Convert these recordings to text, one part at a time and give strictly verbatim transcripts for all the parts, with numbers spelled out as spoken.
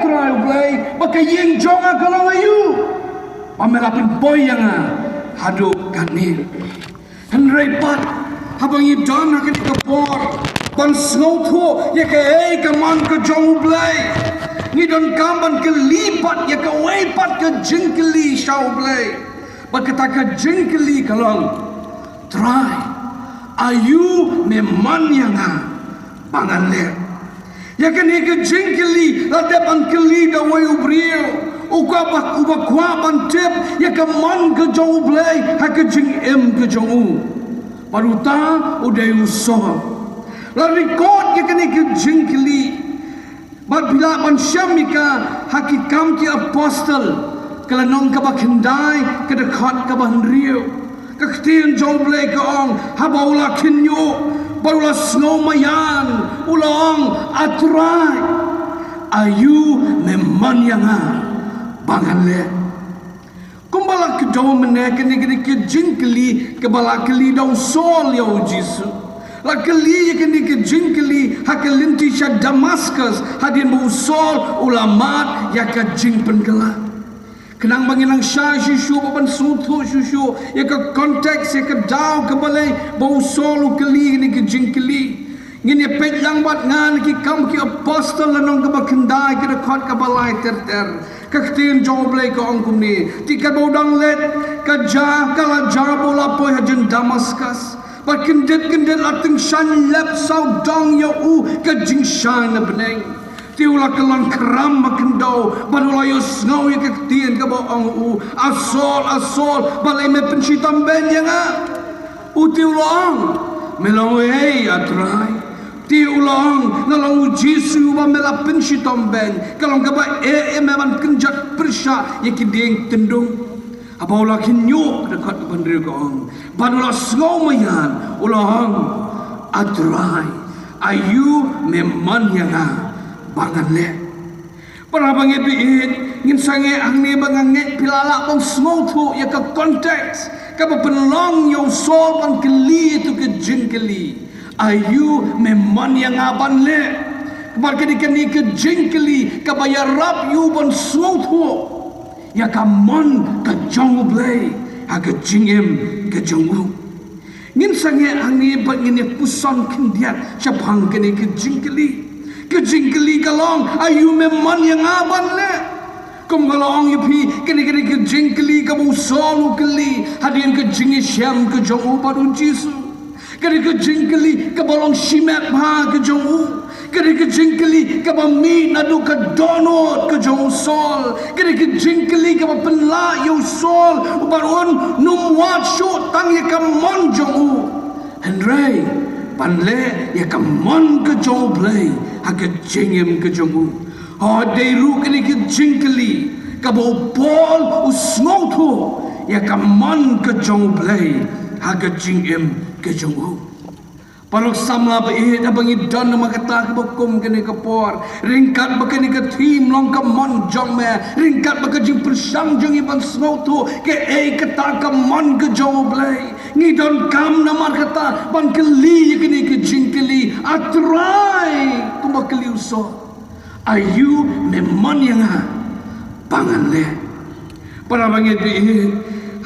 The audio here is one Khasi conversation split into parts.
Trai U Blei, ba ka ïing jong nga ka long aïu, ba me la pynpoi ïa nga haduh katne. Hynrei pat, haba ngi don ha kane ka por ban sngewthuh ïa kaei ka mon ka jong U Blei, ngi donkam ban kylli pat ïa kawei pat ka jingkylli sha U Blei. Bad kata ka jingkylli ka long, Trai, aïu me mon ïa nga ba ngan leh? Ïa kane ka jingkylli la dep ban kylli da uwei u briew uba kwah, uba kwah ban tip ïa ka mon ka jong U Blei ha ka jingim ka jong u. Bad uta u dei u Saul. La record ïa kane ka jingkylli. Bad phi lah ban shem ïa ka ha Ki Kam ki Apostol, ka lynnong kaba khyndai, ka dkhot kaba hynriew. Ka ktien jong U Blei ka ong, haba u la khynñiuh bad u la sngew maïan, u la ong, A Trai, aïu me mon ïa nga ba ngan leh? Kumba la kdew mynne, kane, kane ka jingkylli kaba la kylli da u Saul ïa U Jisu. La kylli ïa kane ka jingkylli ha ka lynti sha Damascus, hadien ba u Saul u la mad ïa ka jingpynkylla. Khnang ba ngin nang shai shuh shuh bad ban sngewthuh shuh shuh ïa ka context, ïa ka daw kaba lei ba u Saul u kylli ïa kane ka jingkylli, ngin ïa peit lang bad nga na Ki Kam ki Apostol lynnong kaba khyndai, ka dkhot kaba lai ter ter. Ka ktien jong U Blei ka ong kumne: Te katba u dang leit, ka jia, ka la jia ba u la poi hajan Damascus. Bad kyndit kyndit la tyngshaiñ lep sawdong ïa u ka jingshai na bneng. Te u la kyllon khram ha khyndew bad u la ïohsngew ïa ka ktien kaba ong ïa u, A Saul, A Saul, balei me pynshitom beiñ ïa nga? U te u la ong, Me long uei, A Trai? Te u la ong, Nga long U Jisu uba me la pynshitom beiñ. Ka long kaba eh ïa me ban kynjat pyrshah ïa ki dieng tyndung. Haba u la khynñiuh, ka dkhot kaba hynriew ka ong, bad u la sngew maïan, u la ong, A Trai, aïu me mon ïa nga ba ngan leh? Para bangeit ba ïeit, ngin sangeh hangne ba nga ngeit phi la lah ban sngewthuh ïa ka context kaba pynlong ïa u Saul ban kylli ïa tu ka jingkylli, Aïu me mon ïa nga ban leh? Bad kane, kane ka jingkylli kaba ïarap ïa u ban sngewthuh ïa ka mon ka jong U Blei ha ka jingim ka jong u. Ngin sangeh hangne bad ngin ïa puson khyndiat shaphang kane ka jingkylli. Ka jingkylli ka long, Aïu me mon ïa nga ban leh? Kum nga la ong ïa phi, kane, kane ka jingkylli kaba u Saul u kylli hadien ka jingïashem ka jong u bad U Jisu. Kane ka jingkylli kaba long shimet bha ka jong u. Kane ka jingkylli kaba mih naduh ka dohnud ka jong u Saul. Kane ka jingkylli kaba pynlah ïa u Saul, u bad un nym wad shuh tang ïa ka mon jong u, hynrei ban leh ïa ka mon ka jong U Blei ha ka jingim ka jong u. Hooid, dei ruh kane ka jingkylli kaba u Paul u sngewthuh ïa ka mon ka jong U Blei ha ka jingim ka jong u. Paralok samla ba ïeit, haba ngi don namar kata kaba kum kane ka por, ryngkat ba kane ka theme long ka mon jong me, ryngkat ba ka jingpyrshang jong ngi ban sngewthuh kaei kata ka mon ka jong U Blei, ngi donkam namar kata ban kylli ïa kane ka jingkylli, A Trai, kumba kylli u Saul, Aïu me mon ïa nga ba ngan leh? Para bangeit ba ïeit,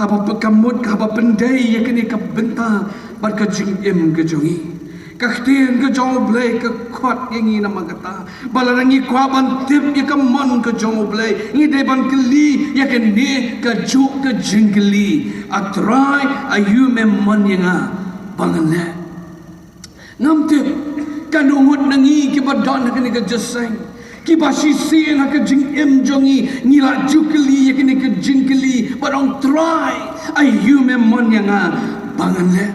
haba pynkamut, haba pyndei ïa kane ka bynta bad ka jingim ka jong ngi, ka ktien ka jong U Blei ka khot ïa ngi namar kata ba lada ngi kwah ban tip ïa ka mon ka jong U Blei, ngi dei ban kylli ïa kane kajuh ka jingkylli, A Trai, aïu me mon ïa nga ba ngan leh? Ngam tip, katno ngut na ngi kiba don ha kane ka jingïaseng, kiba shisien ha ka jingim jong ngi ngi la ju kylli ïa kane ka jingkylli bad ong, Trai, aïu me mon ïa nga ba ngan leh?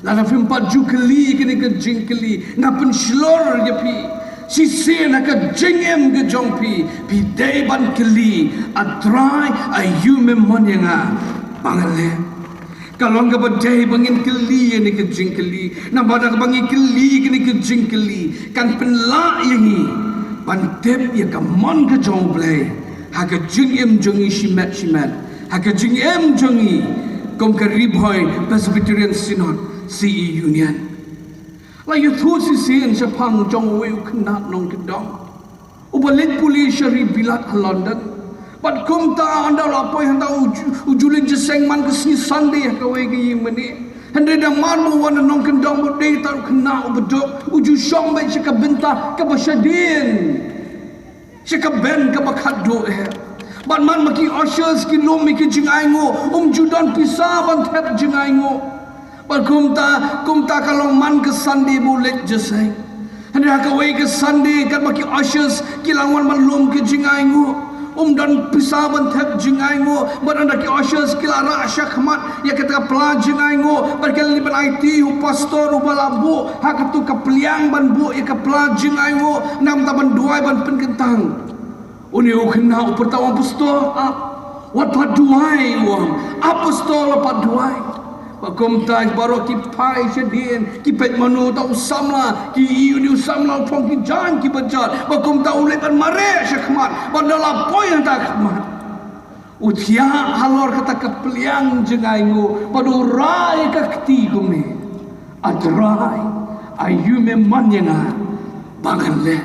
Lada phim pat ju kylli ïa kane ka jingkylli, nga pynshlur ïa phi, shisien ha ka jingim ka jong phi, phi dei ban kylli, A Trai, aïu me mon ïa nga ba ngan leh? Ka long kaba dei ba ngin kylli ïa kane ka jingkylli. Namar da kaba ngi kylli ïa kane ka jingkylli, kan pynlah ïa ngi ban tip ïa ka mon ka jong U Blei ha ka jingim jong ngi shimet shimet, ha ka jingim jong ngi kum ka Ri Bhoi Presbyterian Synod C E Union. La ïathuh shisien shaphang jong uwei u khynnah nongkyndong. Uba leit pule sha ri bilat ha London. Bad kumta ynda la poi hangta u ju, u ju leit jingïaseng man ka sngi Sunday ha kawei ka ïing mane. Hynrei da mar ba u wan na nongkyndong ba dei tang u khynnah uba duk, u ju shong beit sha ka bynta kaba shadien, sha ka bench kaba khatduh eh. Bad man ba ki ushers ki lum ïa ki jingainguh, um ju don pisa ban thep jingainguh. Bad kumta, kumta ka long man ka Sunday ba u leit jingïaseng. Hynrei ha kawei ka Sunday katba ki ushers ki la wan ban lum ki jingainguh, um don pisa ban thep jingainguh. Bad ynda ki ushers ki la rah shakhmat ïa kata ka pla jingainguh, bad ki la leit ban aiti u pastor uba la buh ha katu ka pliang ban buh ïa ka pla jingainguh, namar ban duwai ban pynkyntang. Une u khynnah u pyrta u ong, "Pastor, ap, wat pat duwai," u ong. "Ap pastor, wat pat duwai." Bad kumta baroh ki phai shadien, ki peit mano uta u samla, ki ïohi une u samla u phong ki jaiñ kiba jot. Bad kumta u leit ban mareh shakhmat, bad ynda la poi hangta khmat, u thiah halor kata ka pliang jingainguh, bad u rai ka kti kumne, "A Trai, aïu me mon ïa nga ba ngan leh?"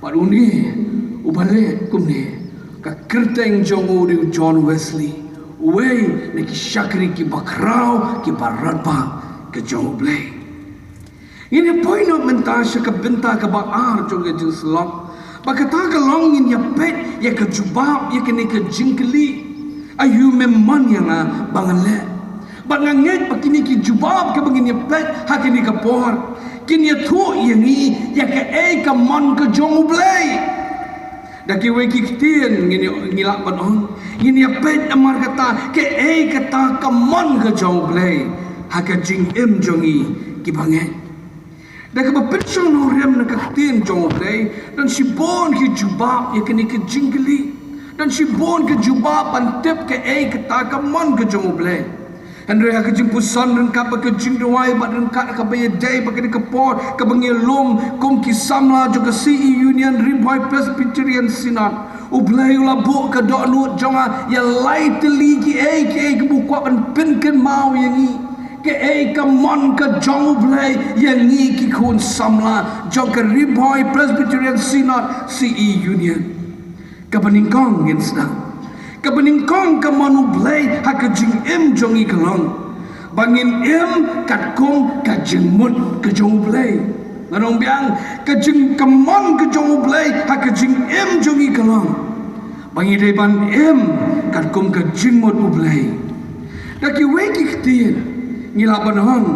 Bad une uba leh kumne, ka kyrteng jong u dei u John Wesley, uwei na ki shakri kiba khraw kiba radbah ka jong U Blei. Ngin ïa poi noh mynta sha ka bynta kaba ar jong ka jingsyllok. Bad kata ka long ngin ïa peit ïa ka jubab ïa kane ka jingkylli, "Aïu me mon ïa nga ba ngan leh?" Bad nga ngeit ba kine ki jubab kiba ngin ïa peit ha kane ka por kin ïathuh ïa ngi ïa kaei ka mon ka jong U Blei. Da kiwei ki ktien ngin ïa, ngi lah ban ong, ngin ïa peit namar kata kaei kata ka mon ka jong U Blei ha ka jingim jong ngi kiba ngeit. Da kaba pynshong nongrim na ka ktien jong U Blei, don shibun ki jubab ïa kane ka jingkylli. Don shibun ki jubab ban tip kaei kata ka mon ka jong U Blei. Hynrei ha ka jingpuson ryngkat bad ka jingduwai bad ryngkat kaba ïadei bad kane ka por kaba ngi lum kum ki samla jong ka C E Union Ri Bhoi Presbyterian Synod, U Blei u la buh ka dohnud jong nga ïa lai tylli kiei kiei kiba u kwah ban pynkynmaw ïa ngi. Kaei ka mon ka jong U Blei ïa ngi ki khun samla jong ka Ri Bhoi Presbyterian Synod C E Union. Kaba nyngkong ngin sdang. Kaba nyngkong ka mon U Blei ha ka jingim jong ngi ka long ba ngin im katkum ka jingmut ka jong U Blei. Ngan ong biang, ka jing, ka mon ka jong U Blei ha ka jingim jong ngi ka long ba ngi dei ban im katkum ka jingmut U Blei. Da kiwei ki ktien ngi lah ban ong,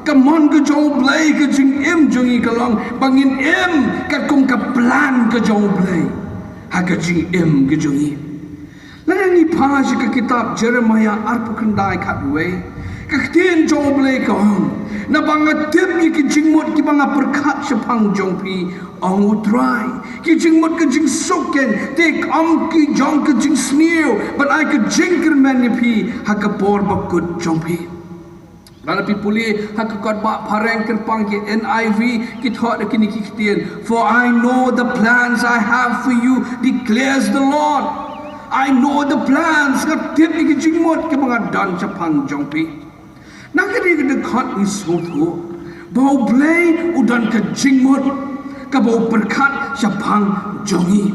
ka mon ka jong U Blei ka jingim jong ngi ka long ba ngin im katkum ka plan ka jong U Blei ha ka jingim ka jong ngi. Lada ngi phai sha ka kitab Jeremiah arphew khyndai khatwei, ka ktien jong U Blei ka ong, naba nga tip ïa ki jingmut kiba nga pyrkhat shaphang jong phi, ong U Trai, ki jingmut ka jingsuk kein, te kam ki jong ka jingsniew, ban ai ka jingkyrmen ïa phi ha ka por bakut jong phi. Lada phi pule ha ka kot ba phareng kyrpang ki N I V, ki thoh da kine ki ktien, "For I know the plans I have for you, declares the Lord." I know the plans, nga tip ïa ki jingmut kiba nga don shaphang jong phi. Na kane ka dkhot ngi sngewthuh ba U Blei u don ka jingmut kaba u pyrkhat shaphang jong ngi.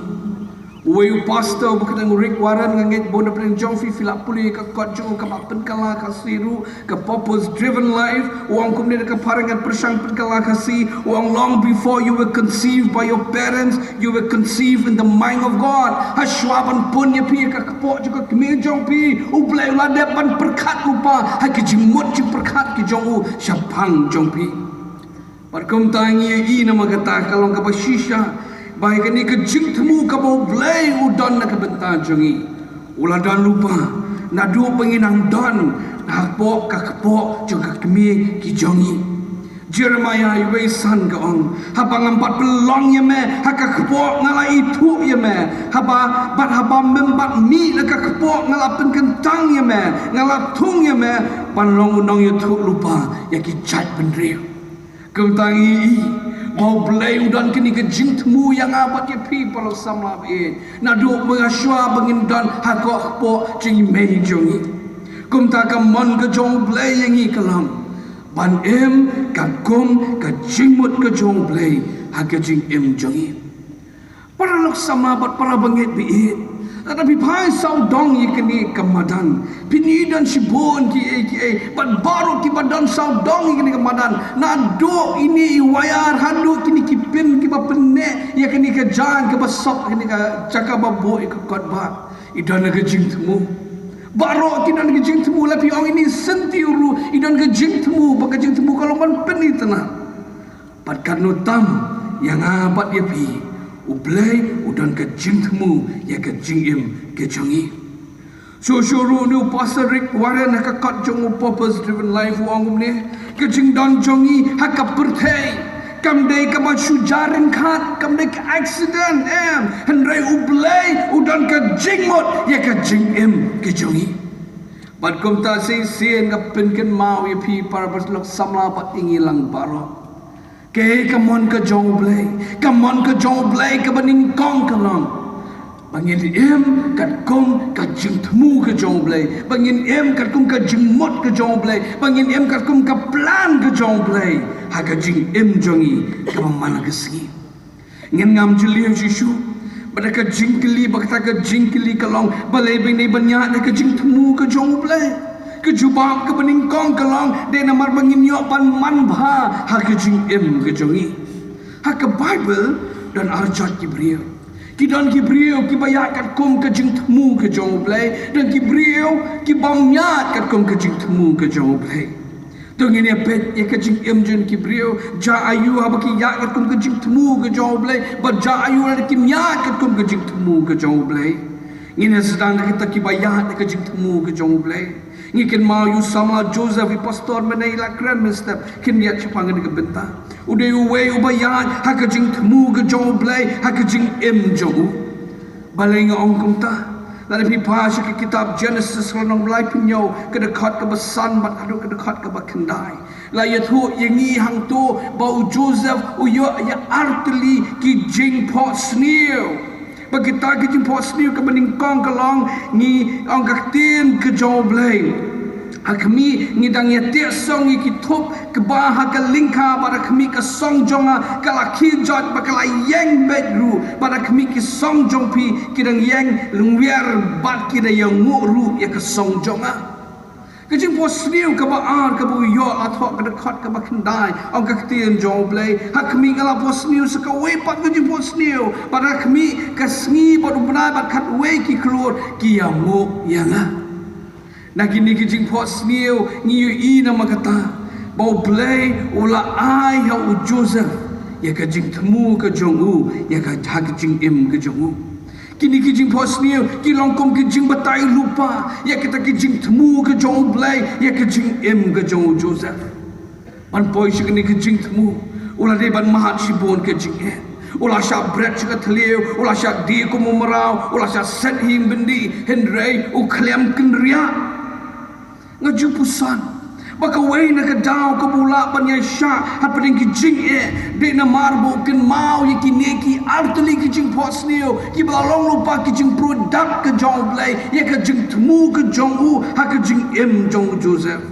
Uwei u pastor uba kyrteng u Rick Warren, nga ngeit bun na pdeng jong phi phi la pule ka kot jong u kaba pynkylla Khasi ruh, ka Purpose Driven Life, u ong kumne da ka phareng, ngan pyrshang pynkylla Khasi, u ong, "Long before you were conceived by your parents, you were conceived in the mind of God." Hashwa ban pun ïa phi ha ka kpoh jong ka kmie jong phi, U Blei u la dep ban pyrkhat lypa ha ki jingmut jingpyrkhat ki jong u shaphang jong phi. Bad kumta ngi ïohi namar kata ka long kaba shisha ba ïa kane ka jingthmu kaba U Blei u don na ka bynta jong ngi, u la don lypa naduh ba ngi nang don ha kpoh ka kpoh jong ka kmie ki jong ngi. Jeremiah wei san ka ong, "Haba ngam pat pynlong ïa me ha ka kpoh nga la ithuh ïa me, haba, bad haba mem pat mih na ka kpoh nga la pynkyntang ïa me, nga la thung ïa me ban long u nongïathuh lypa ïa ki jaitbynriew." Kumta ngi ïohi ba U Blei u don kane ka jingthmu ïa nga bad ïa phi para samla baieit, naduh ba hashwa ba ngin don ha ka kpoh jong i mei jong ngi. Kumta ka mon ka jong U Blei ïa ngi ka long ban im katkum ka jingmut ka jong U Blei ha ka jingim jong ngi. Para lok samla bad para bangeit baieit. Lada phi phai sawdong ïa kane ka madan, phin ïohi don shibun kiei kiei, bad baroh kiba don sawdong ïa kane ka madan, naduh ine i wire haduh kine ki pin kiba pynneh ïa kane ka jaiñ kaba sop kane ka jaka ba buh ïa ka kot ba, i don ka jingthmu. Baroh ki don ka jingthmu, la phi ong ine i syntiew ruh i don ka jingthmu, ba ka jingthmu ka long ban pynitynnad. Bad katno tam ïa nga bad ïa phi, U Blei u don ka jingthmu ïa ka jingim ka jong ngi. Shuh shuh ruh une u Pastor Rick Warren ha ka kot jong u Purpose Driven Life u ong kumne, ka jingdon jong ngi ha ka pyrthei kam dei kaba shu jia ryngkat, kam dei ka accident, em, hynrei U Blei u don ka jingmut ïa ka jingim ka jong ngi. Bad kumta shisien nga pynkynmaw ïa phi para paralok samla bad ïa ngi lang baroh, kaei ka mon ka jong U Blei? Ka mon ka jong U Blei kaba nyngkong ka long ba ngin im katkum ka jingthmu ka jong U Blei, ba ngin im katkum ka jingmut ka jong U Blei, ba ngin im katkum ka plan ka jong U Blei ha ka jingim jong ngi kaba man la ka sngi. Ngin ngam jylliew shuh shuh bad ka jingkylli, ba kata ka jingkylli ka long, balei ba ngin ïai ban ïaid ha ka jingthmu ka jong U Blei? Ka jubab kaba nyngkong ka long, dei namar ba ngin ïoh ban manbha ha ka jingim ka jong ngi. Ha ka Baibl don ar jait ki briew. Ki don ki briew kiba ïaid katkum ka jingthmu ka jong U Blei, don ki briew ki bym ïaid katkum ka jingthmu ka jong U Blei. To ngin ïa peit ïa ka jingim jong ki briew, jia aïu haba ki ïaid katkum ka jingthmu ka jong U Blei, bad jia aïu lada kim ïaid katkum ka jingthmu ka jong U Blei. Ngin ïa sdang da kita kiba ïaid da ka jingthmu ka jong U Blei. Ngi kynmaw ïa u samla Joseph, i pastor mynne i la kren mynstep, kin ïa shaphang kane ka bynta. U dei uwei uba ïaid ha ka jingthmu ka jong U Blei ha ka jingim jong u. Balei nga ong kumta? Lada phi phai sha ka kitab Genesis, ka lynnong ba laiphew hynñiew, ka dkhot kaba san bad haduh ka dkhot kaba khyndai, la ïathuh ïa ngi hangto ba u Joseph u ïoh ïa artylli ki jingphohsniew. Ba kita ki jingphohsniew, kaba nyngkong ka long, ngi ong ka ktien ka jong U Blei. Ha khmih ngi dang ïa teh song ïa ki thup kba ha ka lyngkha, bad ha khmih ka song jong nga ka la khie jot bad ka la ïeng beit ruh, bad ha khmih ki song jong phi ki dang ïeng lyngwiar bad ki dang ïanguh ruh ïa ka song jong nga. Ka jingphohsniew kaba ar kaba u ïoh la thoh ka dkhot kaba khyndai, ong ka ktien jong U Blei, ha khmih nga la phohsniew sa kawei pat ka jingphohsniew, bad ha khmih ka sngi bad u bnai bad khatwei ki khlur ki ïanguh ïa nga. Na kine ki jingphohsniew ngi ïohi namar kata ba U Blei u la ai ha u Joseph ïa ka jingthmu ka jong u ïa ka, ha ka jingim ka jong u. Kine ki jingphohsniew ki long kum ki jingbatai lypa ïa kita ki jingthmu ka jong U Blei ïa ka jingim ka jong u Joseph. Ban poi sha kane ka jingthmu, u la dei ban mad shibun ka jingeh. U la shah bret sha ka thliew, u la shah die kum u mraw, u la shah set hi ïing byndi, hynrei u khlem kynriah. Nga ju pyrshang ba kawei na ka daw kaba u lah ban ïaishah hapdeng ki jingeh, dei namar ba u kynmaw ïa kine ki artylli ki jingphohsniew kiba la long lypa ki jingpruid dak ka jong U Blei ïa ka jingthmu ka jong u ha ka jingim jong u Joseph.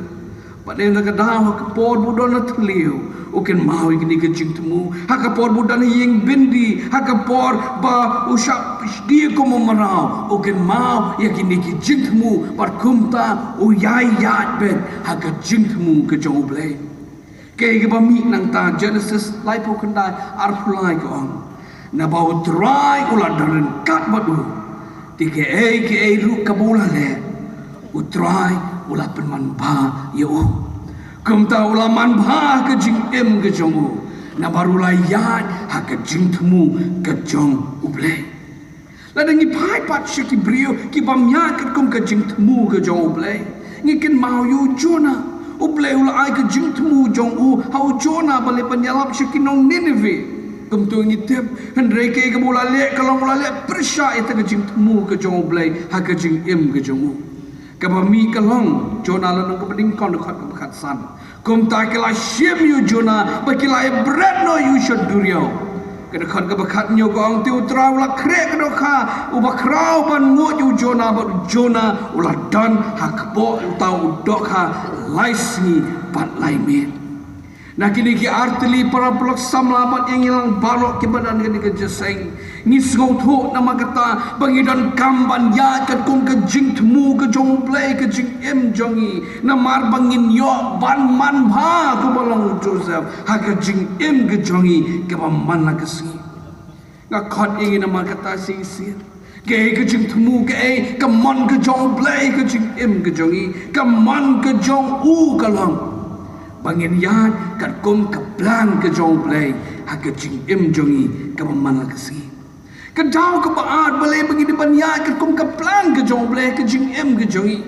Bad na ka daw ha ka por ba u don ha thliew u kynmaw ïa kine ki jingthmu, ha ka por ba u don ha ïing byndi, ha ka por ba u shah die kum u mraw u kynmaw ïa kine ki jingthmu, bad kumta u ïai ïaid beit ha ka jingthmu ka jong U Blei. Kaei kaba mih nangta? Genesis laiphew khyndai, arphew lai ka ong, naba U Trai u la don ryngkat bad u, te kaei kaei ruh kaba u la leh, U Trai u la pynmanbha ïa u. Kumta u la manbha ha ka jingim ka jong u, namar u la ïaid ha ka jingthmu ka jong U Blei. Lada ngi phai pat sha ki briew ki bym ïaid katkum ka jingthmu ka jong U Blei, ngi kynmaw ïa u Jonah. U Blei u la ai ka jingthmu jong u ha u Jonah ban leit ban ïalap sha ki nong Nineveh. Kumta ngi tip, hynrei kaei kaba u la leh ka long u la leh pyrshah ïa kata ka jingthmu ka jong U Blei ha ka jingim ka jong u. Kaba mih ka long Jonah lynnong kaba nyngkong, dkhot kaba khatsan. Kumta ki la shim ïa u Jonah bad ki la ïa bret noh ïa u sha duriaw. Ka dkhot kaba khathynñiew ka ong, te U Trai u la khreh ka dohkha uba khraw ban nguid ïa u Jonah, bad u Jonah u la don ha kpoh uta u dohkha lai sngi bad lai miet. Na kine ki artylli, para paralok samla bad ïa ngi lang baroh kiba don ha kane ka jingïaseng, Ngi sngewthuh namar kata ba ngi donkam ban ïaid katkum ka jingthmu ka jong U Blei ka jingim jong ngi, namar ba ngin ïoh ban manbha kumba long u Joseph ha ka jingim ka jong ngi kaba man la ka sngi. Nga khot ïa ngi namar kata shisien. Kaei ka jingthmu, kaei ka mon ka jong U Blei ka jingim ka jong ngi? Ka mon ka jong u ka long ba ngin ïaid katkum ka plan ka jong U Blei ha ka jingim jong ngi kaba man la ka sngi. Ka daw kaba ar, balei ba ngi dei ban ïaid katkum ka plan ka jong U Blei ha ka jingim ka jong ngi?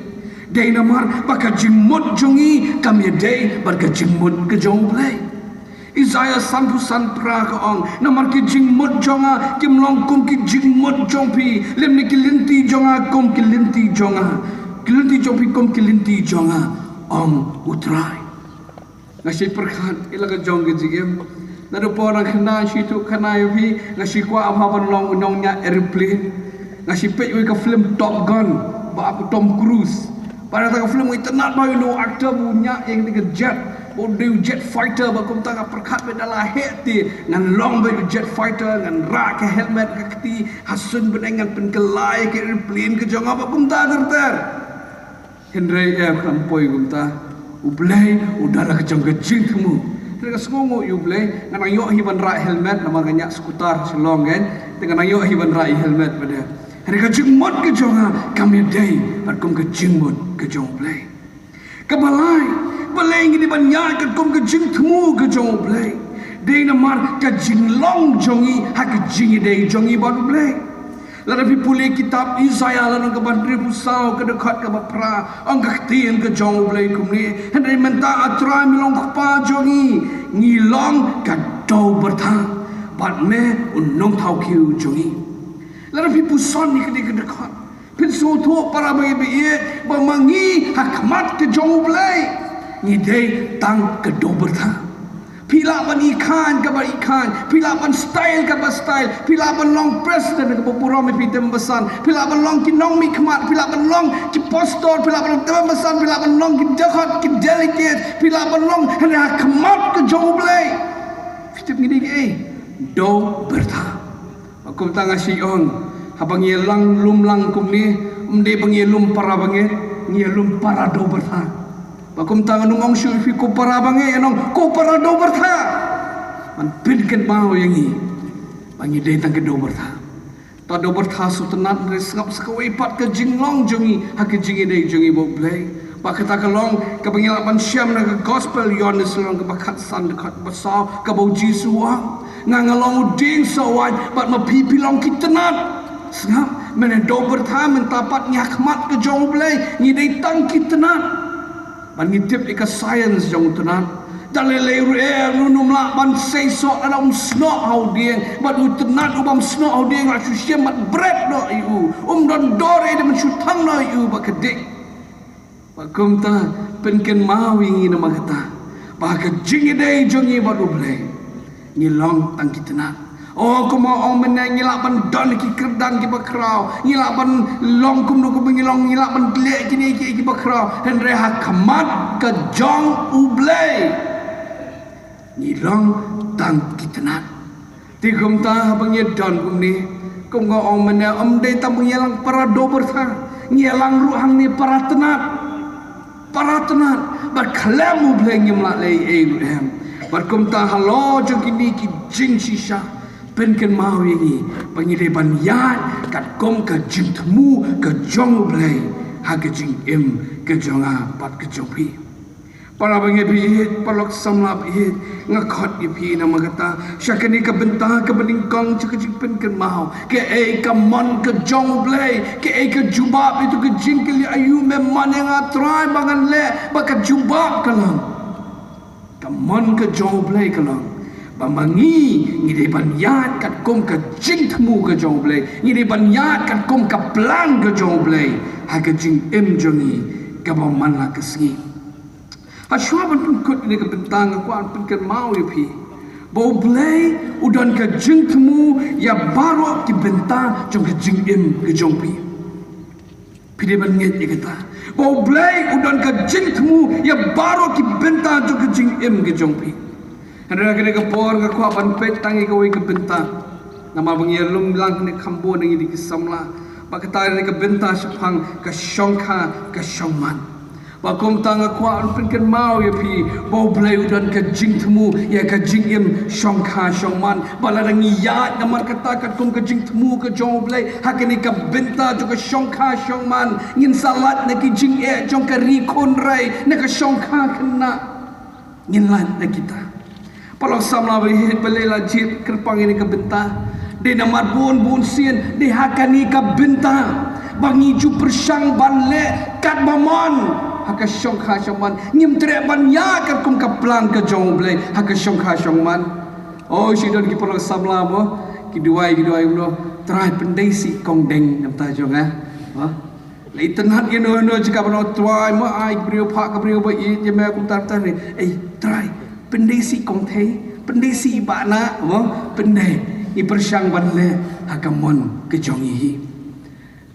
Dei namar ba ka jingmut jong ngi kam ïadei bad ka jingmut ka jong U Blei. Isaiah sanphew san phra ka ong, namar ki jingmut jong nga kim long kum ki jingmut jong phi, lymne ki lynti jong nga kum ki lynti jong nga, ki lynti jong phi kum ki lynti jong nga, ong U Trai. Nga shu pyrkhat ïa la ka jong ka jingim. Naduh por nang khynnah shu ïathuh khana ïa phi, nga shu kwah bha ban long u nongñiah aeroplane. Nga shu peit ïa ka film Top Gun, ba ap Tom Cruise. Ba na kata ka film nga itynnad bha ïa uno u actor ba u ñiah ïa kane ka jet, ba u dei u jet fighter, ba kumta nga pyrkhat ba da la heh te ngan long beit u jet fighter, ngan rah ka helmet ha ka kti, ha suiñ bneng ngan pynkylla ïa ka aeroplane ka jong nga, ba kumta ter ter. Hynrei em, kam poi kumta. U Blei u don la ka jong ka jingthmu. Te nga sngewnguh ïa U Blei, nga nang ïoh hi ban rah helmet namar nga ñiah scooter ha Shillong, kan. Te nga nang ïoh hi ban rah ïa helmet pat de. Hynrei ka jingmut ka jong nga kam ïadei bad kum ka jingmut ka jong U Blei. Kaba lai, balei ngi dei ban ïaid katkum ka jingthmu ka jong U Blei? Dei namar ka jinglong jong ngi ha ka jingïadei jong ngi bad U Blei. Lada phi pule kitab Isaiah lynnong kaba hynriewphew saw, ka dkhot kaba phra, ong ka ktien ka jong U Blei kumne: Hynrei mynta, A Trai, me long Kpa jong ngi, ngi long ka dew byrtha, bad me u nongthaw khiew jong ngi. Lada phi puson ïa kane ka dkhot, phin sngewthuh, para bangeit ba ïeit, ba ma ngi ha khmat ka jong U Blei ngi dei tang ka dew byrtha. Phi lah ban ïa khañ kaba ïa khañ, phi lah ban style kaba style, phi lah ban long president kaba burom ïa phi te ym basan, phi lah ban long ki nongmihkhmat, phi lah ban long ki pastor, phi lah ban long te ym basan, phi lah ban long ki dkhot, ki delegate, phi lah ban long, hynrei ha khmat ka jong U Blei, phi tip ngi dei kiei? Dew byrtha. Ba kumta nga shu ong, haba ngi ïalang lum lang kumne, ym dei ba ngi ïalum para bangeit, ngi ïalum para dew byrtha. Ba kumta ngan ym ong shuh ïa phi ko para bangeit, ngan ong ko para dew byrtha. Ban pynkynmaw ïa ngi ba ngi dei tang ka dew byrtha. Ta dew byrtha sngewtynnad, hynrei sngap sa kawei pat ka jinglong jong ngi ha ka jingïadei jong ngi bad U Blei. Ba kata ka long kaba ngi lah ban shem na ka gospel Ïoannis lynnong kaba khatsan, dkhot ba saw, kaba U Jisu u ong: Nga nga long u dieng soh waiñ, bad ma phi phi long ki tynnad. Sngap, mynne dew byrtha, mynta pat ngi ha khmat ka jong U Blei ngi dei tang ki tynnad. Bad ngi tip ïa ka science jong u tynnad. Da lei lei ruh em, uno um lah ban sei soh lada um snoh ha u dieng. Bad u tynnad u bym snoh ha u dieng la shu shim bad bret noh ïa u. Um don dor ei de ban shu thang noh ïa u ba ka dik. Ba kumta pynkynmaw ïa ngi namar kata ba ka jingïadei jong ngi bad U Blei ngi long tang ki tynnad. O, kumba ong mynne ngi lah ban don ki kyrdan kiba khraw, ngi lah ban long kumno kumba ngi long, ngi lah ban leh kine kiei kiba khraw, hynrei ha khmat ka jong U Blei ngi long tang ki tynnad. Te kumta haba ngi don kumne, kumba ong mynne, ym dei tang ba ngi ïalang para dew byrtha, ngi ïalang ruh hangne para tynnad. Para tynnad, bad khlem U Blei ngim lah leh ei ruh em. Bad kumta halor jong kine ki jingshisha, pynkynmaw ïa ngi ba ngi dei ban ïaid katkum ka jingthmu ka jong U Blei ha ka jingim ka jong nga bad ka jong phi. Para bangeit ba ïeit, paralok samla ba ïeit, nga khot ïa phi namar kata sha kane ka bynta kaba nyngkong, sha ka jingpynkynmaw kaei ka mon ka jong U Blei, kaei ka jubab ïa tu ka jingkylli, aïu me mon ïa nga Trai ba ngan leh, ba ka jubab ka long, ka mon ka jong U Blei ka long ba ma ngi ngi dei ban ïaid katkum ka jingthmu ka jong U Blei, ngi dei ban ïaid katkum ka plan ka jong U Blei ha ka jingim jong ngi kaba man la ka sngi. Hashwa ban pynkut ïa kane ka bynta, nga kwah ban pynkynmaw ïa phi ba U Blei u don ka jingthmu ïa baroh ki bynta jong ka jingim ka jong phi. Phi dei ban ngeit ïa kata ba U Blei u don ka jingthmu ïa baroh ki bynta jong ka jingim ka jong phi. Hynrei ha kane ka por nga kwah ban peit tang ïa kawei ka bynta. Namar ba ngi ïalum lang ne kham bun na ngi dei ki samla. Ba kata ne ka bynta shaphang ka shongkha ka shongman. Ba kumta nga kwah ban pynkynmaw ïa phi ba U Blei u don ka jingthmu ïa ka jingim shongkha shongman. Ba lada ngi ïaid namar kata katkum ka jingthmu ka jong U Blei ha kane ka bynta jong ka shongkha shongman, ngin sa lait na ki jingeh jong ka ri khun rai, na ka shongkha khynnah. Ngin lait na kita. Paralok samla ba ïeit, balei la jied kyrpang ïa kane ka bynta? Dei namar bun bun sien dei ha kane ka bynta ba ngi ju pyrshang ban leh kat ba mon ha ka shongkha shongman. Ngim treh ban ïaid katkum ka plan ka jong U Blei ha ka shongkha shongman. Oh, shi don ki paralok samla mo, ki duwai, ki duwai mo, Trai pyndei shi kong deng namar ta jong nga. Ha? La itynnad ïa no no jaka ba no, Trai mo, ai briew, phah ka briew ba ïeit ïa me, kumta kumta ne. Ei Trai, pyndei shi kong thei, pyndei shi bah na mo, pyndei. Ngi pyrshang ban leh ha ka mon ka jong ngi hi.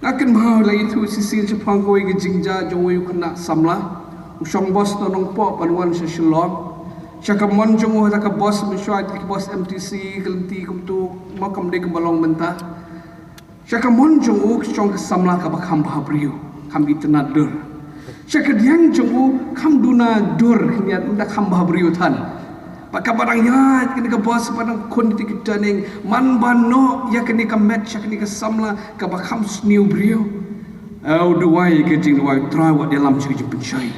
Nga kynmaw la ïathuh shisien shaphang kawei ka jingjia jong uwei u khynnah samla. U shong bos na Nongpoh ban wan sha Shillong. Sha ka mon jong u ha ka bos, mynshuwa ki bos M T C, ka lynti kumtu, mo, kam dei kumba long mynta. Sha ka mon jong u ka shong ka samla kaba kham bha briew, kham itynnad dur. Sha ka diang jong u kham duna dur, khyndiat ynda kham bha briew than. Ba kaba dang ïaid kane ka bos, ba dang khun kiti ki turning, man ba noh ïa kane ka met sha kane ka samla kaba kham sniew briew. Aw, duwai ka jingduwai, Trai, wat ïalam sha ka jingpynshoi.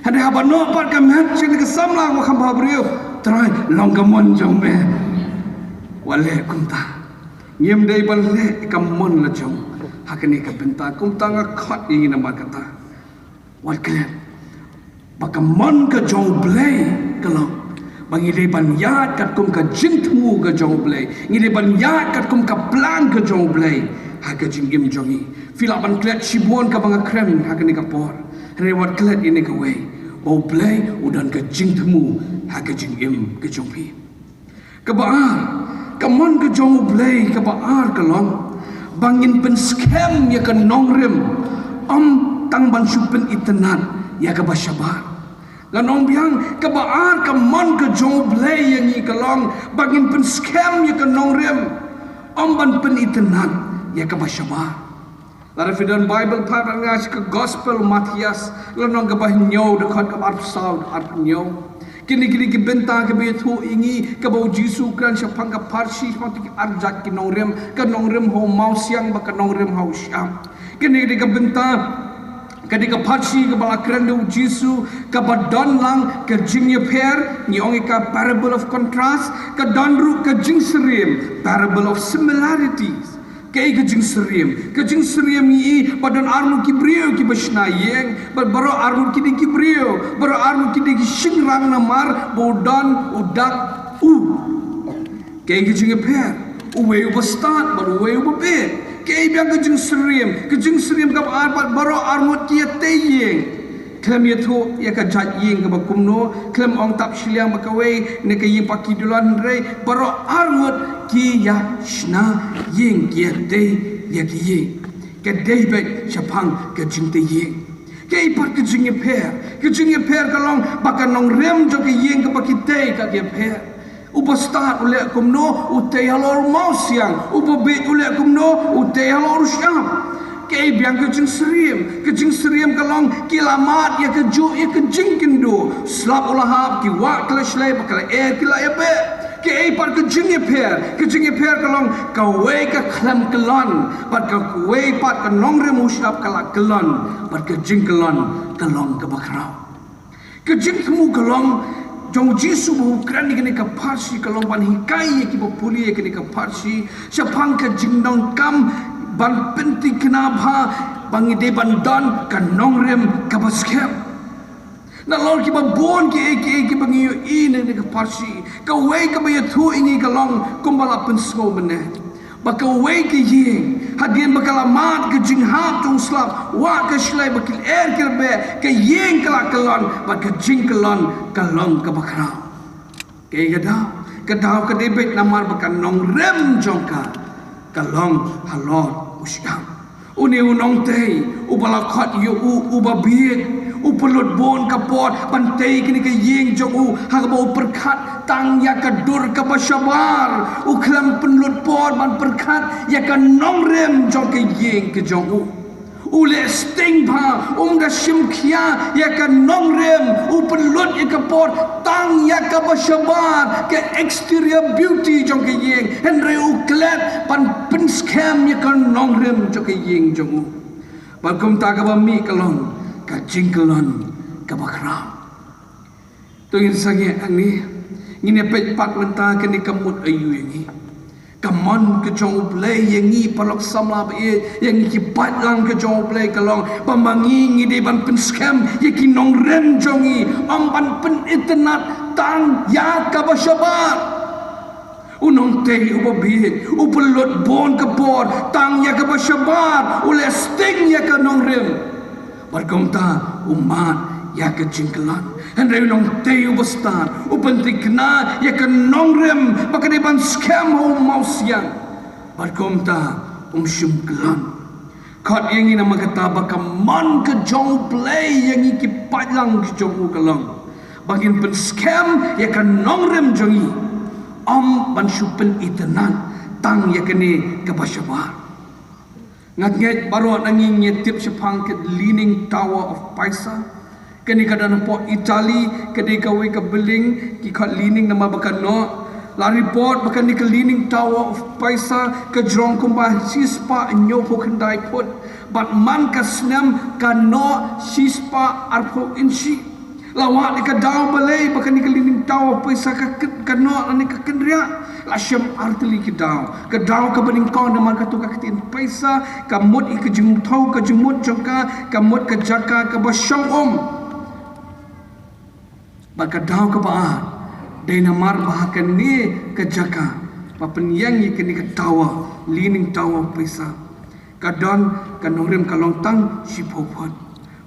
Hynrei haba noh pat ka met sha kane ka samla kaba kham bha briew, Trai, long ka mon jong me. Wat leh kumta. Ngim dei ban leh ka mon la jong ha kane ka bynta. Kumta nga khot ïa ngi namar kata. Wat klet ba ka mon ka jong U Blei ka long ba ngi dei ban ïaid katkum ka jingthmu ka jong U Blei. Ngi dei ban ïaid katkum ka plan ka jong U Blei ha ka jingim jong ngi. Phi lah ban klet shibun kaba nga kren ha kane ka por. Hynrei wat klet ïa kane kawei, ba U Blei u don ka jingthmu ha ka jingim ka jong phi. Kaba ar, ka mon ka jong U Blei kaba ar ka long ba ngin pynskhem ïa ka nongrim, ym tang ban shu pynitynnad ïa kaba shabar. Ngan ong biang, kaba ar ka mon ka jong U Blei ïa ngi ka long ba ngin pynskhem ïa ka nongrim, ym ban pynitynnad ïa kaba shabar. Lada phi don Baibl, phai bad nga sha ka Gospel Mathaios, lynnong kaba hynñiew, dkhot kaba arphew saw, arphew hynñiew. Kine, kine ki bynta kiba ïathuh ïa ngi, kaba U Jisu u kren shaphang ka pharshi, shaphang ki arjait ki nongrim, ka nongrim ha u mawsiang bad ka nongrim ha u shyiap. Kine ki bynta, ka dei ka pharshi kaba la kren da U Jisu, kaba don lang ka jingïapher, ngi ong ïa ka parable of contrast, ka don ruh ka jingsyriem, parable of similarities. Kaei ka jingsyriem? Ka jingsyriem ngi i ba don arngut ki briew kiba shna ïing, bad baroh arngut ki dei ki briew, baroh arngut ki dei ki shynrang namar ba u don u dak u. Kaei ka jingïapher? Uwei uba stad bad uwei uba bieit. Kaei biang ka jingsyriem? Ka jingsyriem kaba ar, bad baroh arngut ki ïatei ïing. Khlem ïathuh ïa ka jait ïing kaba kumno, khlem ong tap shiliang ba kawei ne ka ïing ba ki dulan, hynrei baroh arngut ki ïa shna ïing, ki ïatei ïa ki ïing. Ka dei beit shaphang ka jingtei ïing. Kaei pat ka jingïapher? Ka jingïapher ka long ba ka nongrim jong ka ïing kaba ki tei ka ïapher. Uba stad u leh kumno? U tei halor u mawsiang. Uba bieit u leh kumno? U tei halor u shyiap. Kaei biang ka jingsyriem? Ka jingsyriem ka long ki la mad ïa kajuh ïa ka jingkynduh. Slap u la hap, ki wah ki la shlei bad ki la er ki la ïabeh. Kaei pat ka jingïapher? Ka jingïapher ka long kawei ka khlem kyllon, bad kawei pat ka nongrim u shyiap ka la kyllon, bad ka jingkyllon ka long kaba khraw. Ka jingthmu ka long jong U Jisu ba u kren ïa kane ka pharshi ka long ban hikai ïa kiba pule ïa kane ka pharshi shaphang ka jingdonkam ban pyntikna bha ba ngi dei ban don ka nongrim kaba skhem. Nalor kiba bun kiei kiei kiba ngi ïohi na kane ka pharshi, kawei kaba ïathuh ïa ngi ka long kumba la pynsngew mynne. Ba kawei ka ïing, hadien ba ka la mad ka jinghap jong u slap, wah ka shlei bad ki la er ki la beh, ka ïing ka la kyllon, bad ka jingkyllon ka long kaba khraw. Kaei ka daw? Ka daw ka dei beit namar ba ka nongrim jong ka ka long halor u shyiap. Une u nongtei uba la khot ïa u uba bieit, U pynlut bun ka por ban tei kane ka ïing jong u, ha kaba u pyrkhat tang ïa ka dur kaba shabar. U khlem pynlut por ban pyrkhat ïa ka nongrim jong ka ïing ka jong u. U leh sting bha, um da shim khia ïa ka nongrim, u pynlut ïa ka por tang ïa kaba shabar, ka exterior beauty jong ka ïing. Hynrei u klet ban pynskhem ïa ka nongrim jong ka ïing jong u. Bad kumta kaba mih ka long ka jingkyllon kaba khraw. To ngin sangeh hangne, ngin ïa peit pat mynta kane ka mut aiu ïa ngi. Ka mon ka jong U Blei ïa ngi paralok samla baieit, ïa ngi ki paidlang ka jong U Blei ka long ba ma ngi ngi dei ban pynskhem ïa ki nongrim jong ngi, ym ban pynitynnad tang ïa kaba shabar. U nongtei uba bieit u pynlut bun ka por tang ïa kaba shabar, u leh sting ïa ka nongrim. Bad kumta u mad ïa ka jingkyllon. Hynrei u nongtei uba stad u pynthikna ïa ka nongrim ba ka dei ban skhem ha u mawsiang. Bad kumta um shym kyllon. Khot ïa ngi namar kata ba ka mon ka jong U Blei ïa ngi ki paidlang ki jong u ka long ba ngin pynskhem ïa ka nongrim jong ngi, ym ban shu pynitynnad tang ïa kane kaba shabar. Nga ngeit baroh na ngi ngi tip shaphang ka Leaning Tower of Pisa. Kane ka don hapoh Italy, ka dei kawei ka building ki khot Leaning namar ba ka noh. La report ba kane ka Leaning Tower of Pisa ka jrong kumba shispah hynñiewphew khyndai phut bad man ka snem ka noh shispah arphew inshi. La wad ïa ka daw balei ba kane ka Leaning Tower of Pisa ka kyn-, ka noh lane ka kynriah. La shem artylli ki daw. Ka daw kaba nyngkong namar kato ka ktien pisa, ka mut ïa ka jingthew ka jingmut jong ka, ka mut ka jaka kaba shong um. Bad ka daw kaba ar dei namar ba ha kane ka jaka ba pynïeng ïa kane ka tower, Leaning Tower of Pisa, ka don ka nongrim ka long tang shiphew phut.